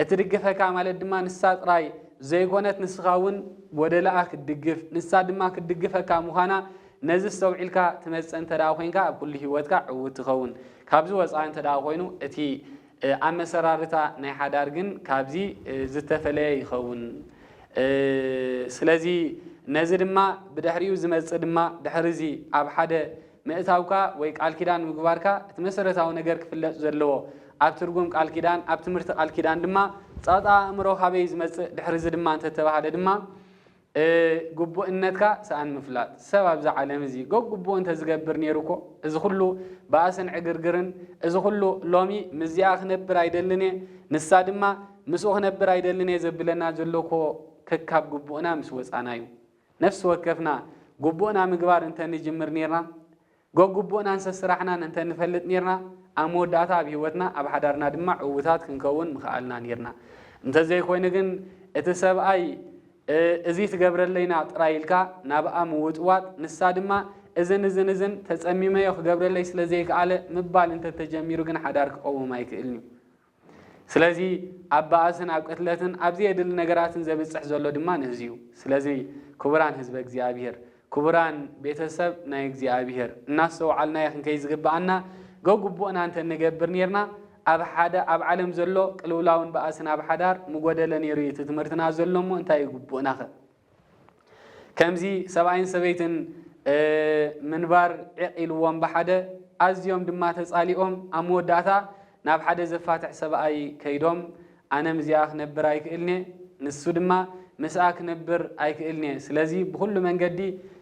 እትድግፈካ ማለት ድማ ንሳ ጥራይ ዘይኮነት ንስኻ እውን ጎደለኣ ክትድግፍ፣ ንሳ ድማ ክትድግፈካ ምዃና ነዚ ኣስተውዒልካ ትመጽእ እንተ ደኣ ኮይንካ ኣብ ኩሉ ህይወትካ ዕዉት ትኸውን። ካብዚ ወጻኢ እንተ ደኣ ኮይኑ እቲ፣ እ፣ ኣመሰራርታ ናይ ሓዳር ግን ካብዚ፣ እ፣ ዝተፈለየ ይኸውን። እ፣ ስለዚ ነዚ ድማ ብድሕሪኡ ዝመጽእ ድማ ድሕሪ እዚ ኣብ ሓደ ምእታውካ ወይ ቃል ኪዳን ምግባርካ እቲ መሰረታዊ ነገር ክፍለጥ ዘለዎ ኣብ ትርጉም ቃል ኪዳን፣ ኣብ ትምህርቲ ቃል ኪዳን ድማ ጸቕጢ ኣእምሮ ካበይ ዝመጽእ ድሕሪ እዚ ድማ እንተተባህለ ድማ እ፣ ግቡእነትካ ሰኣን ምፍላጥ። ሰብ ኣብዛ ዓለም እዚ ገግቡኡ እንተዝገብር ነይሩ እኮ፣ እዚ ኩሉ ባእስን ዕግርግርን፣ እዚ ኩሉ ሎሚ ምስዚኣ ክነብር ኣይደልን እየ፣ ንሳ ድማ ምስኡ ክነብር ኣይደልን እየ ዘብለና ዘሎ እኮ ከካብ ግቡእና ምስ ወጻና እዩ። ነፍሲ ወከፍና ግቡእና ምግባር እንተንጅምር ነይርና፣ ገግቡእናን ሰስራሕናን እንተ ንፈልጥ ኔርና፣ ኣብ መወዳእታ ኣብ ህይወትና፣ ኣብ ሓዳርና ድማ ዕዉታት ክንከውን ምኸኣልና ኔርና። እንተዘይኮይኑ ግን፣ እቲ ሰብኣይ፣ እ፣ እዚ ትገብረለይና ጥራይ ኢልካ ናብኣ ምውጥዋጥ፣ ንሳ ድማ እዝን እዝን እዝን ተጸሚመዮ ክገብረለይ ስለ ዘይከኣለ ምባል እንተተጀሚሩ ግን ሓዳር ክቐውም ኣይክእልን እዩ። ስለዚ ኣብ ባእስን ኣብ ቅትለትን ኣብ ዘየድሊ ነገራትን ዘብጽሕ ዘሎ ድማ ነዚ እዩ። ስለዚ ክቡራን ህዝበ እግዚኣብሔር፣ ክቡራን ቤተሰብ ናይ እግዚኣብሔር፣ እናስተውዓልናዮ ክንከይድ ዝግብኣና፣ ገግቡእና እንተ ንገብር ኔርና፣ ኣብ ሓደ፣ ኣብ ዓለም ዘሎ ቅልውላውን ባእስን ኣብ ሓዳር ምጎደለ ኔሩ እዩ እቲ ትምህርትና ዘሎ እሞ እንታይ እዩ ግቡእናኸ? ከምዚ ሰብኣይን ሰበይትን፣ እ፣ ምንባር ዒቕ ኢልዎም ብሓደ፣ ኣዝዮም ድማ ተጻሊኦም፣ ኣብ መወዳእታ ናብ ሓደ ዘፋትሕ ሰብኣይ ከይዶም፣ ኣነ ምስዚኣ ክነብር ኣይክእልን'የ፣ ንሱ ድማ ምስኣ ክነብር ኣይክእልን'የ። ስለዚ ብኹሉ መንገዲ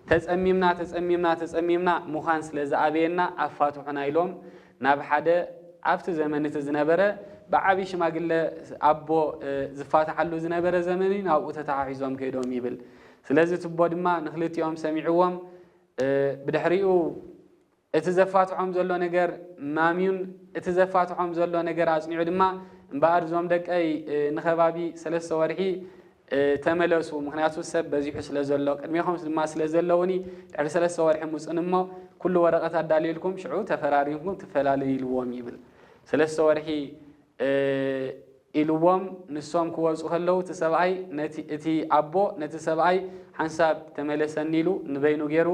ተጸሚምና፣ ተጸሚምና፣ ተጸሚምና ምዃን ስለ ዝኣበየና ኣፋትሑና ኢሎም ናብ ሓደ ኣብቲ ዘመን እቲ ዝነበረ ብዓቢ ሽማግለ ኣቦ፣ እ፣ ዝፋትሓሉ ዝነበረ ዘመን እዩ፣ ናብኡ ተተሓሒዞም ከይዶም ይብል። ስለዚ እቲ ኣቦ ድማ ንክልቲኦም ሰሚዕዎም፣ እ፣ ብድሕሪኡ እቲ ዘፋትሖም ዘሎ ነገር ማምዩን እቲ ዘፋትሖም ዘሎ ነገር ኣጽኒዑ ድማ፣ እምበኣር እዞም ደቀይ፣ እ፣ ንኸባቢ ሰለስተ ወርሒ እ፣ ተመለሱ፣ ምኽንያቱ ሰብ በዚሑ ስለ ዘሎ፣ ቅድሜኹም ድማ ስለ ዘለውኒ፣ ድሕሪ ሰለስተ ወርሒ ምጹኒ እሞ፣ ኩሉ ወረቐት ኣዳልየልኩም፣ ሽዑ ተፈራሪምኩም ትፈላለዩ ኢልዎም ይብል። ሰለስተ ወርሒ፣ እ፣ ኢልዎም፣ ንሶም ክወጹ ከለዉ፣ እቲ ሰብኣይ ነቲ፣ እቲ ኣቦ ነቲ ሰብኣይ፣ ሓንሳብ ተመለሰኒ ኢሉ ንበይኑ ገይሩ፣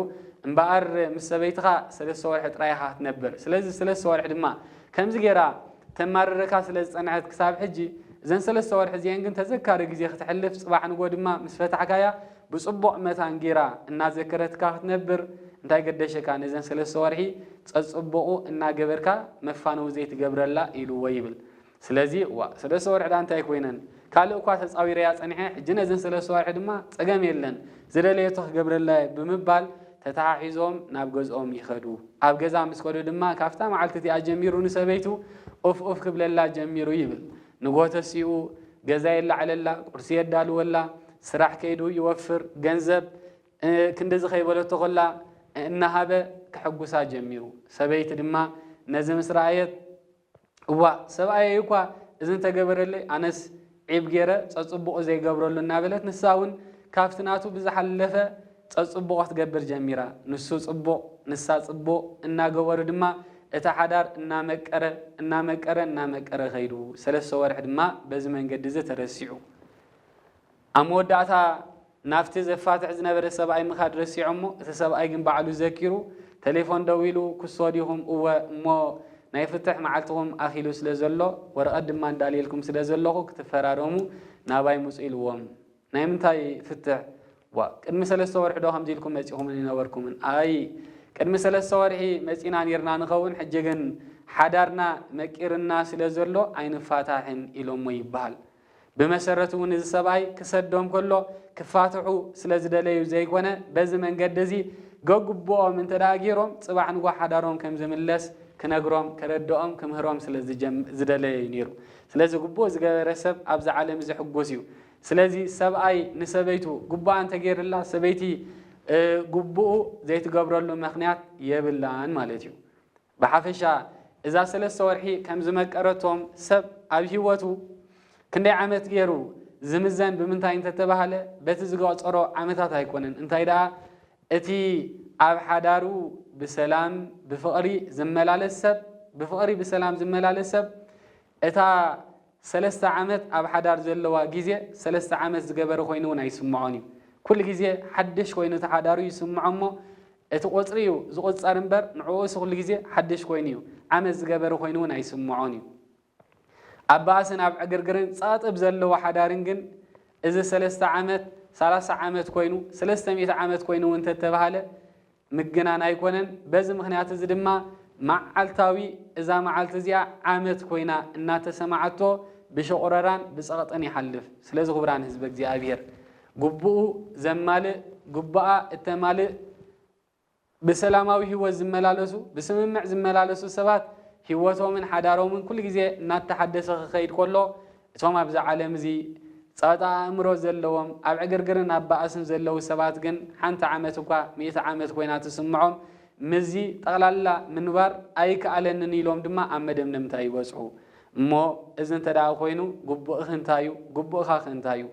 እምበኣር ምስ ሰበይትኻ ሰለስተ ወርሒ ጥራይ ኢኻ ክትነብር። ስለዚ ሰለስተ ወርሒ ድማ ከምዚ ገይራ ተማርረካ ስለ ዝጸንሐት ክሳብ ሕጂ፣ እዘን ሰለስተ ወርሒ እዚኤን ግን ተዘካሪ ግዜ ክተሕልፍ፣ ጽባሕ ንግሆ ድማ ምስ ፈታሕካያ ብጽቡቕ መታን ጌራ እናዘከረትካ ክትነብር እንታይ ገደሸካ? ነዘን ሰለስተ ወርሒ ጸጽቡቑ እናገበርካ መፋነዊ ዘይትገብረላ ኢልዎ ይብል። ስለዚ፣ እዋ፣ ሰለስተ ወርሒ ደኣ እንታይ ኮይነን? ካልእ እኳ ተጻዊረያ ጸኒሐ፣ ሕጂ ነዘን ሰለስተ ወርሒ ድማ ጸገም የለን፣ ዝደለየቶ ክገብረላ እየ ብምባል ተተሓሒዞም ናብ ገዝኦም ይኸዱ። ኣብ ገዛ ምስ ከዱ ድማ ካብታ መዓልቲ እቲኣ ጀሚሩ ንሰበይቱ ኡፍ ኡፍ ክብለላ ጀሚሩ ይብል። ንግሆ ተሲኡ ገዛ የላዕለላ፣ ቁርሲ የዳልወላ፣ ስራሕ ከይዱ ይወፍር፣ ገንዘብ ክንድዚ ከይበለቶ ከላ እናሃበ ከሐጉሳ ጀሚሩ። ሰበይቲ ድማ ነዚ ምስ ረኣየት፣ እዋእ ሰብኣየይ እኳ እዚ እንተገበረለይ ኣነስ ዒብ ገይረ ጸጽቡቑ ዘይገብረሉ እናበለት ንሳ እውን ካብቲ ናቱ ብዝሓለፈ ጸጽቡቑ ክትገብር ጀሚራ። ንሱ ጽቡቕ ንሳ ጽቡቕ እናገበሩ ድማ እቲ ሓዳር እናመቀረ እናመቀረ እናመቀረ ከይዱ ሰለስተ ወርሒ ድማ በዚ መንገዲ እዚ ተረሲዑ። ኣብ መወዳእታ ናብቲ ዘፋትሕ ዝነበረ ሰብኣይ ምኻድ ረሲዖ እሞ እቲ ሰብኣይ ግን ባዕሉ ዘኪሩ ተሌፎን ደዊሉ ክሶ ዲኹም እወ እሞ ናይ ፍትሕ መዓልትኹም ኣኺሉ ስለ ዘሎ ወረቐት ድማ እንዳልየልኩም ስለ ዘለኹ ክትፈራረሙ ናባይ ምጹ ኢልዎም። ናይ ምንታይ ፍትሕ? ዋ ቅድሚ ሰለስተ ወርሒ ዶ ከምዚ ኢልኩም መጺኹምን ይነበርኩምን? ኣይ ቅድሚ ሰለስተ ወርሒ መጺና ኔርና ንኸውን ሕጂ ግን ሓዳርና መቂርና ስለ ዘሎ ኣይንፋታሕን ኢሎሞ ይበሃል። ብመሰረቱ እውን እዚ ሰብኣይ ክሰዶም ከሎ ክፋትሑ ስለ ዝደለዩ ዘይኮነ በዚ መንገዲ እዚ ገግብኦም እንተ ደኣ ገይሮም ጽባሕ ንጎ ሓዳሮም ከም ዝምለስ ክነግሮም ከረድኦም ክምህሮም ስለ ዝደለየ እዩ ነይሩ። ስለዚ ግቡእ ዝገበረ ሰብ ኣብዚ ዓለም እዚ ሕጉስ እዩ። ስለዚ ሰብኣይ ንሰበይቱ ግቡኣ እንተገይርላ ሰበይቲ ግቡኡ ዘይትገብረሉ ምኽንያት የብላን ማለት እዩ። ብሓፈሻ እዛ ሰለስተ ወርሒ ከም ዝመቀረቶም ሰብ ኣብ ህይወቱ ክንደይ ዓመት ገይሩ ዝምዘን ብምንታይ እንተተባህለ በቲ ዝቆጸሮ ዓመታት ኣይኮነን። እንታይ ደኣ እቲ ኣብ ሓዳሩ ብሰላም ብፍቕሪ ዝመላለስ ሰብ ብፍቕሪ ብሰላም ዝመላለስ ሰብ እታ ሰለስተ ዓመት ኣብ ሓዳር ዘለዋ ግዜ ሰለስተ ዓመት ዝገበረ ኮይኑ እውን ኣይስምዖን እዩ። ኩሉ ግዜ ሓድሽ ኮይኑ እቲ ሓዳሩ ይስምዖ እሞ እቲ ቁፅሪ እዩ ዝቑፀር እምበር ንዕኡ እሱ ኩሉ ግዜ ሓድሽ ኮይኑ እዩ። ዓመት ዝገበረ ኮይኑ እውን ኣይስምዖን እዩ። ኣብ ባእስን ኣብ ዕግርግርን ፀቕጢ ብዘለዎ ሓዳርን ግን እዚ ሰለስተ ዓመት ሰላሳ ዓመት ኮይኑ ሰለስተ ሚእቲ ዓመት ኮይኑ እውን እንተተባህለ ምግናን ኣይኮነን። በዚ ምኽንያት እዚ ድማ መዓልታዊ እዛ መዓልቲ እዚኣ ዓመት ኮይና እናተሰማዓቶ ብሸቑረራን ብፀቕጥን ይሓልፍ። ስለዚ ክቡራን ህዝበ እግዚኣብሔር ግቡኡ ዘማልእ ግቡኣ እተማልእ ብሰላማዊ ህይወት ዝመላለሱ ብስምምዕ ዝመላለሱ ሰባት ህይወቶምን ሓዳሮምን ኩሉ ግዜ እናተሓደሰ ክኸይድ ከሎ እቶም ኣብዚ ዓለም እዚ ጸቕጢ ኣእምሮ ዘለዎም ኣብ ዕግርግርን ኣብ ባእስን ዘለዉ ሰባት ግን ሓንቲ ዓመት እኳ ሚእቲ ዓመት ኮይና ትስምዖም ምስዚ ጠቕላላ ምንባር ኣይከኣለንን ኢሎም ድማ ኣብ መደምደምታ ይበጽሑ። እሞ እዚ እንተ ደኣ ኮይኑ ግቡእኺ እንታይ እዩ? ግቡእኻ ከ እንታይ እዩ?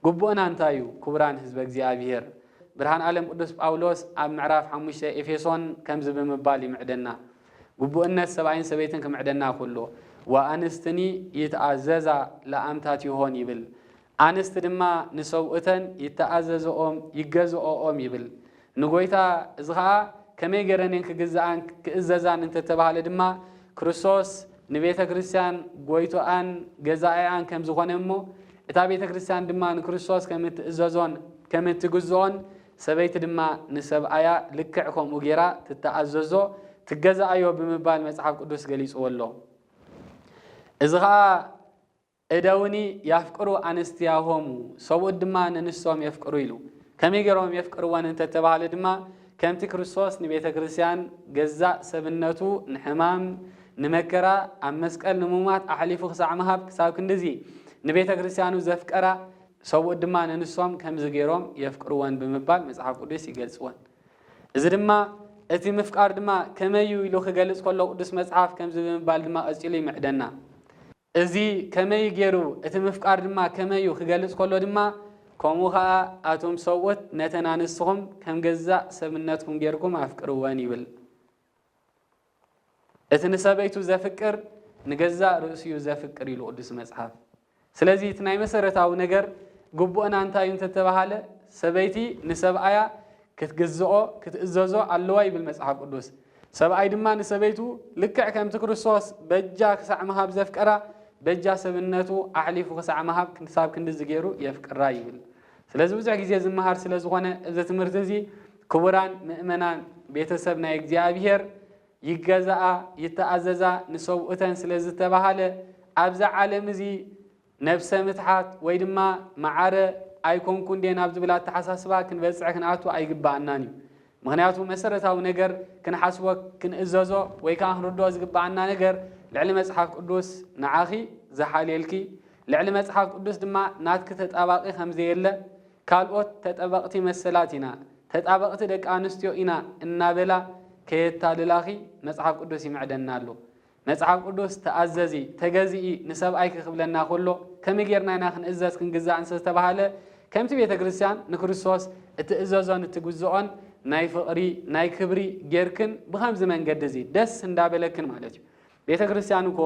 ግቡእና እንታይ እዩ? ክቡራን ህዝበ እግዚኣብሔር፣ ብርሃን ዓለም ቅዱስ ጳውሎስ ኣብ ምዕራፍ ሓሙሽተ ኤፌሶን ከምዚ ብምባል ይምዕደና፣ ግቡእነት ሰብኣይን ሰበይትን ክምዕደና ኩሉ፣ ወኣንስትኒ ይትኣዘዛ ለኣምታት ይሆን ይብል። ኣንስቲ ድማ ንሰብኡተን ይተኣዘዝኦም ይገዝኦኦም ይብል። ንጎይታ እዚ ኸኣ ከመይ ገይረን እየን ክግዝኣን ክእዘዛን እንተተባህለ ድማ ክርስቶስ ንቤተ ክርስቲያን ጎይቶኣን ገዛኢኣን ከም ዝኾነ እሞ እታ ቤተ ክርስቲያን ድማ ንክርስቶስ ከም እትእዘዞን ከም እትግዝኦን ሰበይቲ ድማ ንሰብኣያ ልክዕ ከምኡ ገይራ ትተኣዘዞ ትገዛኣዮ ብምባል መጽሓፍ ቅዱስ ገሊጽዎ ኣሎ። እዚ ኸኣ እደውኒ ያፍቅሩ ኣንስትያሆሙ ሰብኡት ድማ ንንሶም የፍቅሩ ኢሉ። ከመይ ገይሮም የፍቅርወን እንተተባህለ ድማ ከምቲ ክርስቶስ ንቤተ ክርስቲያን ገዛእ ሰብነቱ ንሕማም ንመከራ ኣብ መስቀል ንሙማት ኣሕሊፉ ክሳዕ ምሃብ ክሳብ ክንድዚ ንቤተ ክርስቲያኑ ዘፍቀራ ሰብኡት ድማ ንንሶም ከምዚ ገይሮም የፍቅርወን ብምባል መጽሓፍ ቅዱስ ይገልጽወን። እዚ ድማ እቲ ምፍቃር ድማ ከመይ እዩ ኢሉ ክገልጽ ከሎ ቅዱስ መጽሓፍ ከምዚ ብምባል ድማ ቀጺሉ ይምዕደና። እዚ ከመይ ገይሩ እቲ ምፍቃር ድማ ከመይ እዩ ክገልጽ ከሎ ድማ ከምኡ ኸኣ ኣቱም ሰብኡት ነተን ኣንስትኹም ከም ገዛእ ሰብነትኩም ጌርኩም ኣፍቅርወን ይብል። እቲ ንሰበይቱ ዘፍቅር ንገዛእ ርእሱ እዩ ዘፍቅር ኢሉ ቅዱስ መጽሓፍ። ስለዚ እቲ ናይ መሰረታዊ ነገር ግቡእና እንታይ እዩ እንተተባሃለ ሰበይቲ ንሰብኣያ ክትግዝኦ ክትእዘዞ ኣለዋ ይብል መጽሓፍ ቅዱስ። ሰብኣይ ድማ ንሰበይቱ ልክዕ ከምቲ ክርስቶስ በጃ ክሳዕ ምሃብ ዘፍቀራ በጃ ሰብነቱ ኣሕሊፉ ክሳዕ ምሃብ ክሳብ ክንድዚ ገይሩ የፍቅራ ይብል። ስለዚ ብዙሕ ግዜ ዝመሃር ስለ ዝኾነ እዚ ትምህርቲ እዚ ክቡራን ምእመናን ቤተሰብ ናይ እግዚኣብሔር ይገዛኣ ይተኣዘዛ ንሰብኡተን ስለ ዝተባሃለ ኣብዛ ዓለም እዚ ነብሰ ምትሓት ወይ ድማ መዓረ ኣይኮንኩ እንዴ ናብ ዝብል ኣተሓሳስባ ክንበፅሕ ክንኣቱ ኣይግባኣናን እዩ። ምኽንያቱ መሰረታዊ ነገር ክንሓስቦ፣ ክንእዘዞ ወይ ከዓ ክንርድኦ ዝግብኣና ነገር ልዕሊ መጽሓፍ ቅዱስ ንዓኺ ዝሓልየልኪ፣ ልዕሊ መጽሓፍ ቅዱስ ድማ ናትኪ ተጣባቒ ከም ዘየለ፣ ካልኦት ተጠበቕቲ መሰላት ኢና፣ ተጣበቕቲ ደቂ ኣንስትዮ ኢና እናበላ ከየታልላኺ መጽሓፍ ቅዱስ ይምዕደና ኣሎ። መጽሓፍ ቅዱስ ተኣዘዚ፣ ተገዝኢ ንሰብኣይኪ ክብለና ከሎ ከመይ ጌርና ኢና ክንእዘዝ ክንግዛእን ስለ ዝተባህለ፣ ከምቲ ቤተ ክርስቲያን ንክርስቶስ እትእዘዞን እትግዝኦን ናይ ፍቕሪ፣ ናይ ክብሪ ጌርክን ብኸምዚ መንገዲ እዚ ደስ እንዳበለክን ማለት እዩ። ቤተ ክርስቲያን እኮ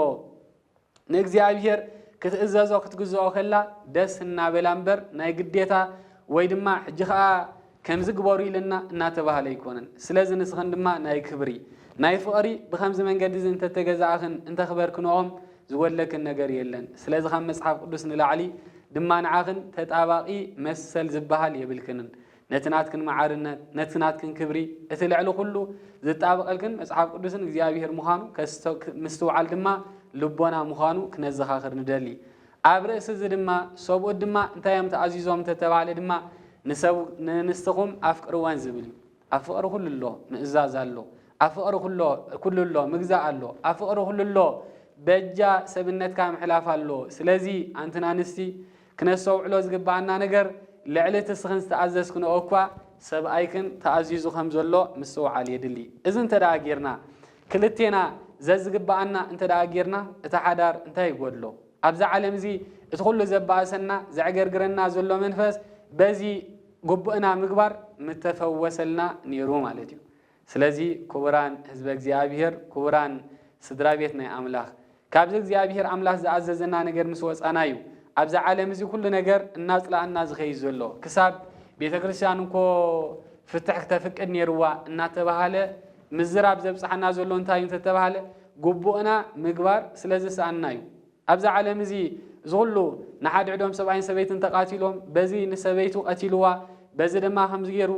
ንእግዚኣብሔር ክትእዘዞ ክትግዝኦ ከላ ደስ እናበላ እምበር ናይ ግዴታ ወይ ድማ ሕጂ ኸዓ ከምዚ ግበሩ ኢልና እናተባህለ ኣይኮነን። ስለዚ ንስኽን ድማ ናይ ክብሪ፣ ናይ ፍቕሪ ብኸምዚ መንገዲ እዚ እንተተገዛእኽን እንተኽበርክንኦም ዝጎድለክን ነገር የለን። ስለዚ ካብ መጽሓፍ ቅዱስ ንላዕሊ ድማ ንዓኽን ተጣባቒ መሰል ዝበሃል የብልክንን። ነቲ ናትክን መዓርነት፣ ነቲ ናትክን ክብሪ፣ እቲ ልዕሊ ኩሉ ዝጣበቐልክን መጽሓፍ ቅዱስን እግዚኣብሔር ምዃኑ ከስተ-፣ ምስትውዓል ድማ ልቦና ምዃኑ ክነዘኻኽር ንደሊ። ኣብ ርእሲ እዚ ድማ ሰብኡት ድማ እንታይ እዮም ተኣዚዞም እንተተባህለ ድማ ንሰብ-፣ ንንስትኹም ኣፍቅርወን ዝብል እዩ። ኣብ ፍቕሪ ኩሉ ኣሎ፣ ምእዛዝ ኣሎ። ኣብ ፍቕሪ ኩሎ-፣ ኩሉ ኣሎ፣ ምግዛእ ኣሎ። ኣብ ፍቕሪ ኩሉ ኣሎ፣ በጃ ሰብነትካ ምሕላፍ ኣሎ። ስለዚ ኣንትን ኣንስቲ ክነስተውዕሎ ዝግብኣና ነገር ልዕሊ እቲ ንስኽን ዝተኣዘዝክንኦ እኳ ሰብኣይክን ተኣዚዙ ከም ዘሎ ምስትውዓል የድሊ። እዚ እንተ ደኣ ጌርና፣ ክልቴና ዘዝግብኣና እንተ ደኣ ጌርና፣ እቲ ሓዳር እንታይ ይጎድሎ? ኣብዛ ዓለም እዚ እቲ ኩሉ ዘባእሰና፣ ዘዕገርግረና ዘሎ መንፈስ በዚ ግቡእና ምግባር ምተፈወሰልና ነይሩ ማለት እዩ። ስለዚ ክቡራን ህዝበ እግዚኣብሔር፣ ክቡራን ስድራ ቤት ናይ ኣምላኽ፣ ካብዚ እግዚኣብሔር ኣምላኽ ዝኣዘዘና ነገር ምስ ወጻና እዩ ኣብዛ ዓለም እዚ ኩሉ ነገር እናጽላኣና ዝኸይድ ዘሎ። ክሳብ ቤተ ክርስቲያን እኮ ፍትሕ ክተፍቅድ ነይርዋ እናተባሃለ ምዝራብ ዘብጽሓና ዘሎ እንታይ እዩ እንተተባሃለ፣ ግቡእና ምግባር ስለ ዝሰኣንና እዩ። ኣብዛ ዓለም እዚ እዚ ኩሉ ንሓድሕዶም ሰብኣይን ሰበይትን ተቓቲሎም፣ በዚ ንሰበይቱ ቀቲልዋ፣ በዚ ድማ ከምዚ ገይሩ፣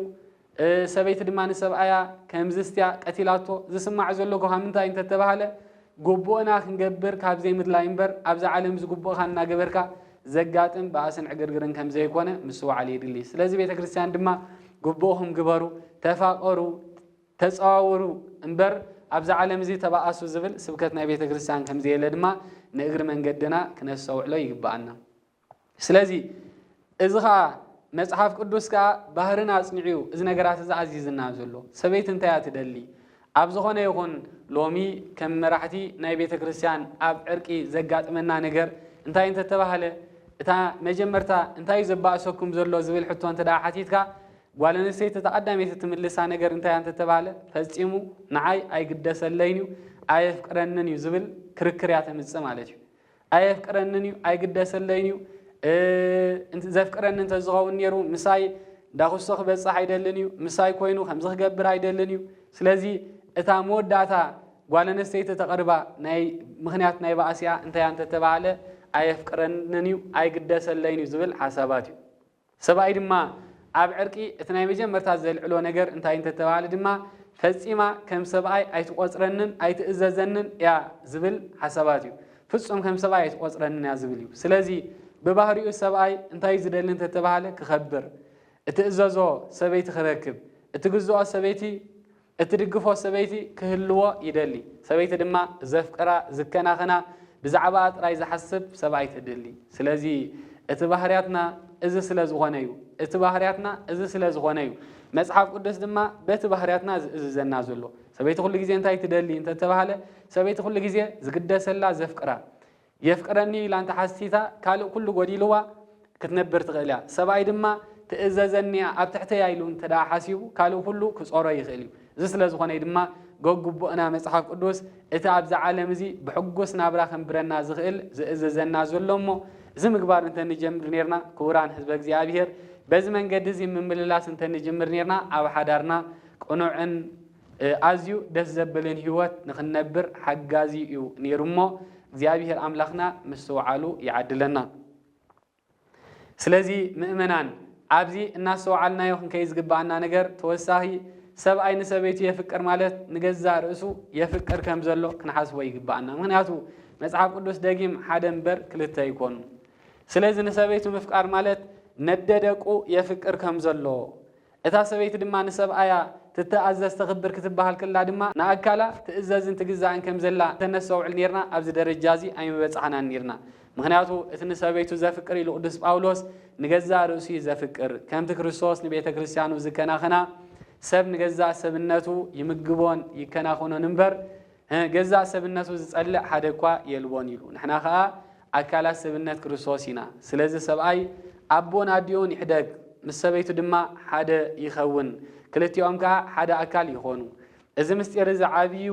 እ፣ ሰበይቲ ድማ ንሰብኣያ ከምዚ ስትያ ቀቲላቶ ዝስማዕ ዘሎ እኮ ካብ ምንታይ እንተተባህለ፣ ግቡእና ክንገብር ካብ ዘይምድላይ እምበር፣ ኣብዛ ዓለም እዚ ግቡእኻ እናገበርካ ዘጋጥም ባእስን ዕግርግርን ከም ዘይኮነ ምስትውዓል የድሊ። ስለዚ ቤተ ክርስቲያን ድማ ግቡእኹም ግበሩ፣ ተፋቐሩ፣ ተጸዋወሩ እምበር፣ ኣብዛ ዓለም እዚ ተባኣሱ ዝብል ስብከት ናይ ቤተ ክርስቲያን ከም ዘየለ ድማ ንእግሪ መንገድና ክነስተውዕሎ ይግብኣና። ስለዚ እዚ ኸኣ መጽሓፍ ቅዱስ ከኣ ባህርና ኣጽኒዑ እዩ እዚ ነገራት እዚ ኣዚዝና ዘሎ። ሰበይቲ እንታይ እያ ትደሊ? ኣብ ዝኾነ ይኹን ሎሚ ከም መራሕቲ ናይ ቤተ ክርስቲያን ኣብ ዕርቂ ዘጋጥመና ነገር እንታይ እንተተባህለ፣ እታ መጀመርታ እንታይ እዩ ዘባእሰኩም ዘሎ ዝብል ሕቶ እንተ ደኣ ሓቲትካ፣ ጓል ኣንስተይቲ እታ ቀዳመይቲ ትምልሳ ነገር እንታይ እያ እንተተባህለ፣ ፈጺሙ ንዓይ ኣይግደሰለይን እዩ፣ ኣየፍቅረንን እዩ ዝብል ክርክር እያ ተምጽእ ማለት እዩ። ኣየፍቅረንን እዩ፣ ኣይግደሰለይን እዩ፣ እ፣ እንት-፣ ዘፍቅረኒ እንተዝኸውን ነይሩ ምሳይ ዳኹሶ ክበጽሕ ኣይደልን እዩ፣ ምሳይ ኮይኑ ከምዚ ክገብር ኣይደልን እዩ። ስለዚ እታ መወዳእታ ጓል ኣንስተይቲ ተቕርባ ናይ ምኽንያት ናይ ባእሲኣ እንታይ እያ እንተተባህለ፣ ኣየፍቅረንን እዩ፣ ኣይግደሰለይን እዩ ዝብል ሓሳባት እዩ። ሰብኣይ ድማ ኣብ ዕርቂ እቲ ናይ መጀመርታ ዘልዕሎ ነገር እንታይ እንተተባህለ ድማ፣ ፈጺማ ከም ሰብኣይ ኣይትቖጽረንን ኣይትእዘዘንን እያ ዝብል ሓሳባት እዩ። ፍጹም ከም ሰብኣይ ኣይትቖጽረንን እያ ዝብል እዩ። ስለዚ ብባህሪኡ ሰብኣይ እንታይ እዩ ዝደሊ እንተተባህለ፣ ክኸብር፣ እትእዘዞ ሰበይቲ ክረክብ፣ እትግዝኦ ሰበይቲ፣ እትድግፎ ሰበይቲ ክህልዎ ይደሊ። ሰበይቲ ድማ ዘፍቅራ፣ ዝከናኸና፣ ብዛዕባኣ ጥራይ ዝሓስብ ሰብኣይ ትደሊ። ስለዚ እቲ ባህርያትና እዚ ስለ ዝኾነ እዩ። እቲ ባህርያትና እዚ ስለ ዝኾነ እዩ። መጽሓፍ ቅዱስ ድማ በቲ ባህርያትና ዝእዝዘና ዘሎ። ሰበይቲ ኩሉ ግዜ እንታይ ትደሊ እንተተባህለ፣ ሰበይቲ ኩሉ ግዜ ዝግደሰላ፣ ዘፍቅራ፣ የፍቅረኒ ኢላ እንተ ሓሲታ፣ ካልእ ኩሉ ጎዲልዋ ክትነብር ትኽእል እያ። ሰብኣይ ድማ ትእዘዘኒ እያ፣ ኣብ ትሕተይ እያ ኢሉ እንተ ደኣ ሓሲቡ፣ ካልእ ኩሉ ክጾሮ ይኽእል እዩ። እዚ ስለ ዝኾነ እዩ ድማ ገግቡእና መጽሓፍ ቅዱስ እቲ ኣብዛ ዓለም እዚ ብሕጉስ ናብራ ከንብረና ዝኽእል ዝእዘዘና ዘሎ እሞ፣ እዚ ምግባር እንተ ንጀምር ኔርና፣ ክቡራን ህዝበ እግዚኣብሔር፣ በዚ መንገዲ እዚ ምምልላስ እንተ ንጅምር ኔርና፣ ኣብ ሓዳርና ቅኑዕን፣ እ፣ ኣዝዩ ደስ ዘብልን ህይወት ንኽንነብር ሓጋዚ እዩ ኔሩ እሞ፣ እግዚኣብሔር ኣምላኽና ምስትውዓሉ ይዓድለና። ስለዚ ምእመናን፣ ኣብዚ እናስተውዓልናዮ ክንከይድ ዝግብኣና ነገር ተወሳኺ፣ ሰብኣይ ንሰበይቱ የፍቅር ማለት ንገዛእ ርእሱ የፍቅር ከም ዘሎ ክንሓስቦ ይግብኣና። ምኽንያቱ መጽሓፍ ቅዱስ ደጊም ሓደ እምበር ክልተ ኣይኮኑን። ስለዚ ንሰበይቱ ምፍቃር ማለት ነደደቁ የፍቅር ከም ዘሎ፣ እታ ሰበይቲ ድማ ንሰብኣያ ትተኣዘዝ ተኽብር ክትበሃል ከላ ድማ ንኣካላ ትእዘዝን ትግዛእን ከም ዘላ እንተነስተውዕል ኔርና ኣብዚ ደረጃ እዚ ኣይምበጻሕናን ኔርና። ምኽንያቱ እቲ ንሰበይቱ ዘፍቅር ኢሉ ቅዱስ ጳውሎስ ንገዛእ ርእሱ እዩ ዘፍቅር። ከምቲ ክርስቶስ ንቤተ ክርስቲያኑ ዝከናኸና ሰብ ንገዛእ ሰብነቱ ይምግቦን ይከናኸኖን እምበር፣ እ፣ ገዛእ ሰብነቱ ዝጸልእ ሓደ እኳ የልቦን ኢሉ። ንሕና ኸኣ ኣካላት ሰብነት ክርስቶስ ኢና። ስለዚ ሰብኣይ ኣቦን ኣዲኡን ይሕደግ፣ ምስ ሰበይቱ ድማ ሓደ ይኸውን፣ ክልቲኦም ከኣ ሓደ ኣካል ይኾኑ። እዚ ምስጢር እዚ ዓብዪ እዩ።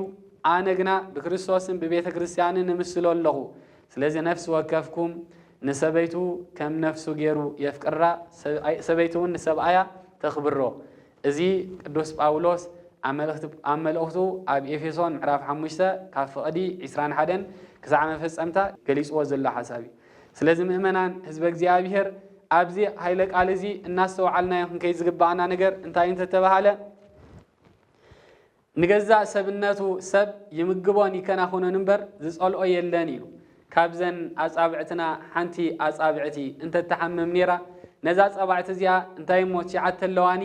ኣነ ግና ብክርስቶስን ብቤተ ክርስቲያንን እምስሎ ኣለኹ። ስለዚ ነፍሲ ወከፍኩም ንሰበይቱ ከም ነፍሱ ገይሩ የፍቅራ፣ ሰብኣይ-፣ ሰበይቲ እውን ንሰብኣያ ተኽብሮ። እዚ ቅዱስ ጳውሎስ ኣብ መልእኽቲ-፣ ኣብ መልእኽቱ ኣብ ኤፌሶን ምዕራፍ ሓሙሽተ ካብ ፍቕዲ ዕስራን ሓደን ክሳዕ መፈጸምታ ገሊጽዎ ዘሎ ሓሳብ እዩ። ስለዚ ምእመናን ህዝበ እግዚኣብሔር ኣብዚ ኃይለ ቃል እዚ እናስተውዓልናዮ ክንከይድ ዝግብኣና ነገር እንታይ እንተተባሃለ፣ ንገዛእ ሰብነቱ ሰብ ይምግቦን ይከናኹኖን እምበር ዝጸልኦ የለን ኢሉ። ካብዘን ኣጻብዕትና ሓንቲ ኣጻብዕቲ እንተትሓምም ኔራ፣ ነዛ ጻባዕቲ እዚኣ እንታይ እሞ ትሽዓተ ኣለዋኒ፣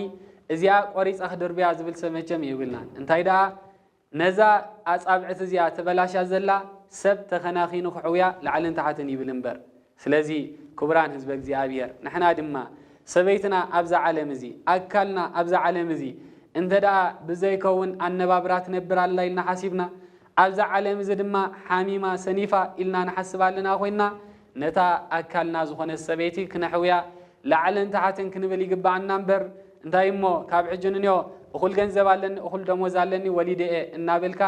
እዚኣ ቆሪጸ ክድርብያ ዝብል ሰብ መቸም የብልናን። እንታይ ደኣ ነዛ ኣጻብዕቲ እዚኣ ተበላሻ ዘላ ሰብ ተኸናኺኑ ክሕውያ ላዕልን ታሕትን ይብል እምበር። ስለዚ ክቡራን ህዝበ እግዚኣብሔር፣ ንሕና ድማ ሰበይትና ኣብዛ ዓለም እዚ፣ ኣካልና ኣብዛ ዓለም እዚ እንተ ደኣ ብዘይከውን ኣነባብራ ትነብር ኣላ ኢልና ሓሲብና፣ ኣብዛ ዓለም እዚ ድማ ሓሚማ ሰኒፋ ኢልና ንሓስብ ኣለና ኮይንና፣ ነታ ኣካልና ዝኾነት ሰበይቲ ክነሕውያ ላዕልን ታሕትን ክንብል ይግብኣና እምበር፣ እንታይ እሞ ካብ ሕጂ ንንዮ እኹል ገንዘብ ኣለኒ፣ እኹል ደሞዝ ኣለኒ፣ ወሊደ እየ እናበልካ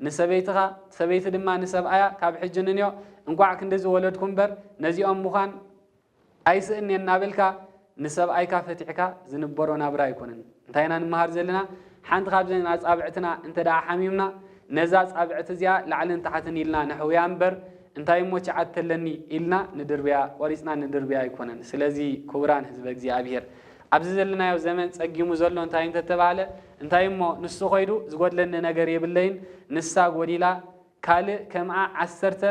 ንሰበይትኻ፣ ሰበይቲ ድማ ንሰብኣያ ካብ ሕጂ ንንዮ እንቋዕ ክንድዚ ወለድኩ እምበር ነዚኦም ምዃን ኣይስእን እየ እናበልካ ንሰብኣይካ ፈቲሕካ ዝንበሮ ናብራ ኣይኮነን። እንታይ ኢና ንምሃር ዘለና? ሓንቲ ካብዘን ኣጻብዕትና እንተ ደኣ ሓሚምና፣ ነዛ ጻብዕቲ እዚኣ ላዕልን ታሕትን ኢልና ነሕውያ እምበር፣ እንታይ እሞ ችዓት ተለኒ ኢልና ንድርብያ፣ ቆሪጽና ንድርብያ ኣይኮነን። ስለዚ ክቡራን ህዝበ እግዚኣብሔር፣ ኣብዚ ዘለናዮ ዘመን ጸጊሙ ዘሎ እንታይ እንተተባህለ፣ እንታይ እሞ ንሱ ኸይዱ ዝጎድለኒ ነገር የብለይን፣ ንሳ ጎዲላ ካልእ ከምኣ ዓሰርተ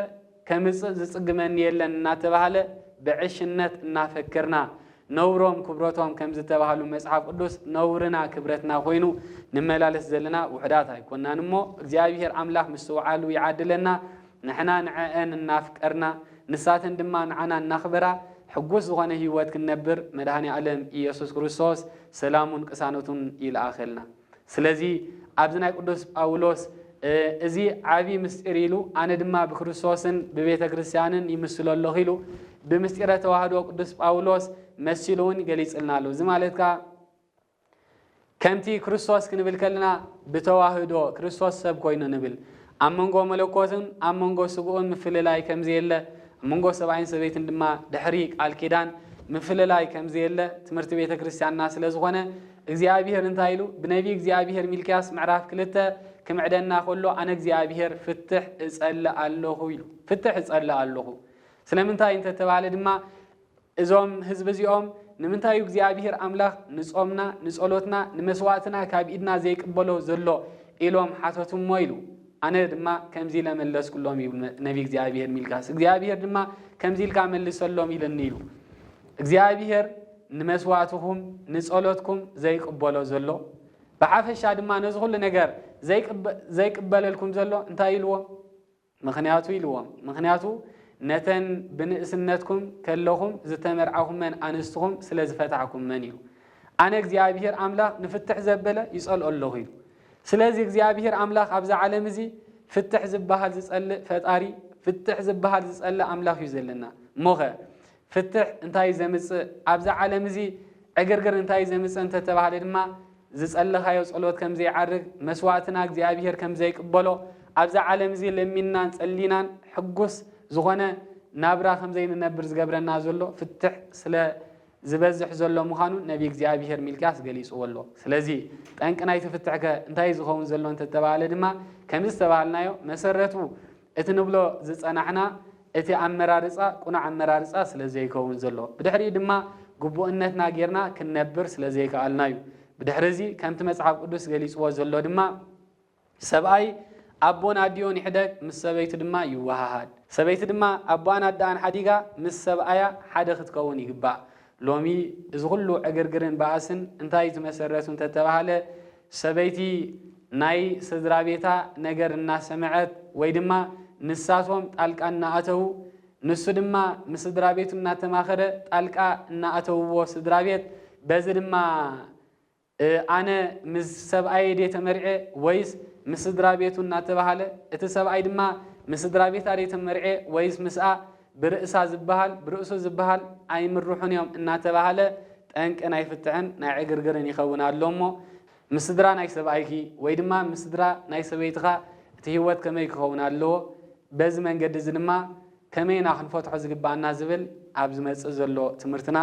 ከምጽእ ዝጽግመኒ የለን እናተባህለ ብዕሽነት እናፈከርና፣ ነውሮም ክብረቶም ከም ዝተባህሉ መጽሓፍ ቅዱስ ነውርና ክብረትና ኮይኑ ንመላለስ ዘለና ውሑዳት ኣይኮናን እሞ፣ እግዚኣብሔር ኣምላኽ ምስትውዓሉ ይዓድለና። ንሕና ንዐአን እናፍቀርና፣ ንሳተን ድማ ንዓና እናኽበራ፣ ሕጉስ ዝኾነ ህይወት ክንነብር መድኃኔ ዓለም ኢየሱስ ክርስቶስ ሰላሙን ቅሳነቱን ይልኣኸልና። ስለዚ ኣብዚ ናይ ቅዱስ ጳውሎስ፣ እ፣ እዚ ዓቢ ምስጢር ኢሉ፣ ኣነ ድማ ብክርስቶስን ብቤተ ክርስቲያንን ይምስሎ ኣለኹ ኢሉ፣ ብምስጢረ ተዋህዶ ቅዱስ ጳውሎስ መሲሉ እውን ይገሊጽልና ኣሎ። እዚ ማለት ከኣ ከምቲ ክርስቶስ ክንብል ከለና ብተዋህዶ ክርስቶስ ሰብ ኮይኑ ንብል። ኣብ መንጎ መለኮትን ኣብ መንጎ ስግኡን ምፍልላይ ከም ዘየለ፣ ኣብ መንጎ ሰብኣይን ሰበይትን ድማ ድሕሪ ቃል ኪዳን ምፍልላይ ከም ዘየለ ትምህርቲ ቤተ ክርስቲያንና ስለ ዝኾነ፣ እግዚኣብሔር እንታይ ኢሉ? ብነቢይ እግዚኣብሔር ሚልክያስ ምዕራፍ ክልተ ክምዕደና ከሎ፣ ኣነ እግዚኣብሔር ፍትሕ እጸልእ ኣለኹ ኢሉ። ፍትሕ እጸልእ ኣለኹ። ስለምንታይ እንተተባህለ ድማ፣ እዞም ህዝቢ እዚኦም ንምንታይ እዩ እግዚኣብሔር ኣምላኽ ንጾምና፣ ንጸሎትና፣ ንመስዋዕትና ካብ ኢድና ዘይቅበሎ ዘሎ ኢሎም ሓተቱ እሞ ኢሉ። ኣነ ድማ ከምዚ ኢለ መለስኩሎም ይብል ነቢ እግዚኣብሔር ሚልክያስ። እግዚኣብሔር ድማ ከምዚ ኢልካ መልሰሎም ኢልኒ ኢሉ። እግዚኣብሔር ንመስዋዕትኹም፣ ንጸሎትኩም ዘይቅበሎ ዘሎ፣ ብሓፈሻ ድማ ነዚ ኩሉ ነገር ዘይቅበ-፣ ዘይቅበለልኩም ዘሎ እንታይ ኢልዎም? ምኽንያቱ ኢልዎም። ምኽንያቱ ነተን ብንእስነትኩም ከለኹም ዝተመርዓኹመን ኣንስትኹም ስለ ዝፈታሕኩመን እዩ። ኣነ እግዚኣብሔር ኣምላኽ ንፍትሕ ዘበለ ይጸልኦ ኣለኹ ኢሉ። ስለዚ እግዚኣብሔር ኣምላኽ ኣብዛ ዓለም እዚ ፍትሕ ዝበሃል ዝጸልእ ፈጣሪ፣ ፍትሕ ዝበሃል ዝጸልእ ኣምላኽ እዩ ዘለና። እሞኸ ፍትሕ እንታይ ዘምጽእ? ኣብዛ ዓለም እዚ ዕግርግር እንታይ ዘምጽእ እንተተባህለ ድማ፣ ዝጸለኻዮ ጸሎት ከም ዘይዓርግ፣ መስዋዕትና እግዚኣብሔር ከም ዘይቅበሎ፣ ኣብዛ ዓለም እዚ ለሚንናን ጸሊናን ሕጉስ ዝኾነ ናብራ ከም ዘይንነብር ዝገብረና ዘሎ ፍትሕ ስለ ዝበዝሕ ዘሎ ምዃኑ ነቢ እግዚኣብሔር ሚልክያስ ገሊጽዎ ኣሎ። ስለዚ ጠንቂ ናይቲ ፍትሕከ እንታይ ዝኸውን ዘሎ እንተተባህለ ድማ፣ ከምዚ ዝተባህልናዮ መሰረቱ እቲ ንብሎ ዝጸናሕና እቲ ኣመራርጻ ቅኑዕ ኣመራርጻ ስለ ዘይከውን ዘሎ፣ ብድሕሪኡ ድማ ግቡእነትና ጌርና ክንነብር ስለ ዘይከኣልና እዩ። ብድሕሪ እዚ ከምቲ መጽሓፍ ቅዱስ ገሊጽዎ ዘሎ ድማ፣ ሰብኣይ ኣቦን ኣዲኡን ይሕደግ፣ ምስ ሰበይቱ ድማ ይወሃሃድ። ሰበይቲ ድማ ኣቦኣን ኣደኣን ሓዲጋ ምስ ሰብኣያ ሓደ ክትከውን ይግባእ። ሎሚ እዚ ኩሉ ዕግርግርን ባእስን እንታይ እዩ ዝመሰረቱ እንተተባህለ፣ ሰበይቲ ናይ ስድራ ቤታ ነገር እናሰምዐት ወይ ድማ ንሳቶም ጣልቃ እናኣተዉ፣ ንሱ ድማ ምስ ስድራ ቤቱ እናተማኸረ ጣልቃ እናኣተውዎ ስድራ ቤት፣ በዚ ድማ እ፣ ኣነ ምስ ሰብኣየ ድየ ተመርዔ ወይስ ምስ ስድራ ቤቱ እናተባሃለ፣ እቲ ሰብኣይ ድማ ምስ ስድራ ቤታ ድየ ተመርዔ ወይስ ምስኣ፣ ብርእሳ ዝበሃል ብርእሱ ዝበሃል ኣይምርሑን እዮም እናተባሃለ ጠንቂ ናይ ፍትሕን ናይ ዕግርግርን ይኸውን ኣሎ እሞ፣ ምስ ስድራ ናይ ሰብኣይኪ ወይ ድማ ምስ ስድራ ናይ ሰበይትኻ እቲ ህይወት ከመይ ክኸውን ኣለዎ? በዚ መንገዲ እዚ ድማ ከመይ ኢና ክንፈትሖ ዝግባኣና ዝብል ኣብ ዝመጽእ ዘሎ ትምህርትና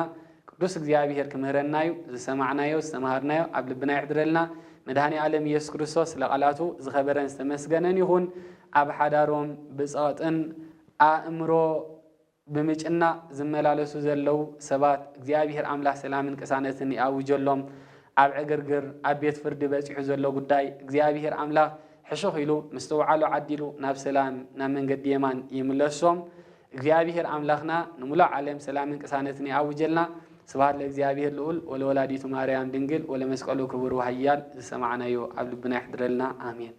ቅዱስ እግዚኣብሔር ክምህረና እዩ። ዝሰማዕናዮ፣ ዝተምሃርናዮ ኣብ ልብና ይሕድረልና። መድኃኔ ዓለም ኢየሱስ ክርስቶስ ስለ ቃላቱ ዝኸበረን ዝተመስገነን ይኹን። ኣብ ሓዳሮም ብጸቕጥን ኣእምሮ ብምጭናቕ ዝመላለሱ ዘለዉ ሰባት እግዚኣብሔር ኣምላኽ ሰላምን ቅሳነትን ይኣውጀሎም። ኣብ ዕግርግር ኣብ ቤት ፍርዲ በጺሑ ዘሎ ጉዳይ እግዚኣብሔር ኣምላኽ ሕሹኽ ኢሉ ምስትውዓሉ ዓዲሉ ናብ ሰላም ናብ መንገዲ የማን ይምለሶም። እግዚኣብሔር ኣምላኽና ንሙሉእ ዓለም ሰላምን ቅሳነትን ይኣውጀልና። ስብሐት ለእግዚኣብሔር ልዑል ወለወላዲቱ ማርያም ድንግል ወለመስቀሉ ክቡር ወሃያል ዝሰማዕናዮ ኣብ ልብና ይሕድረልና። ኣሜን።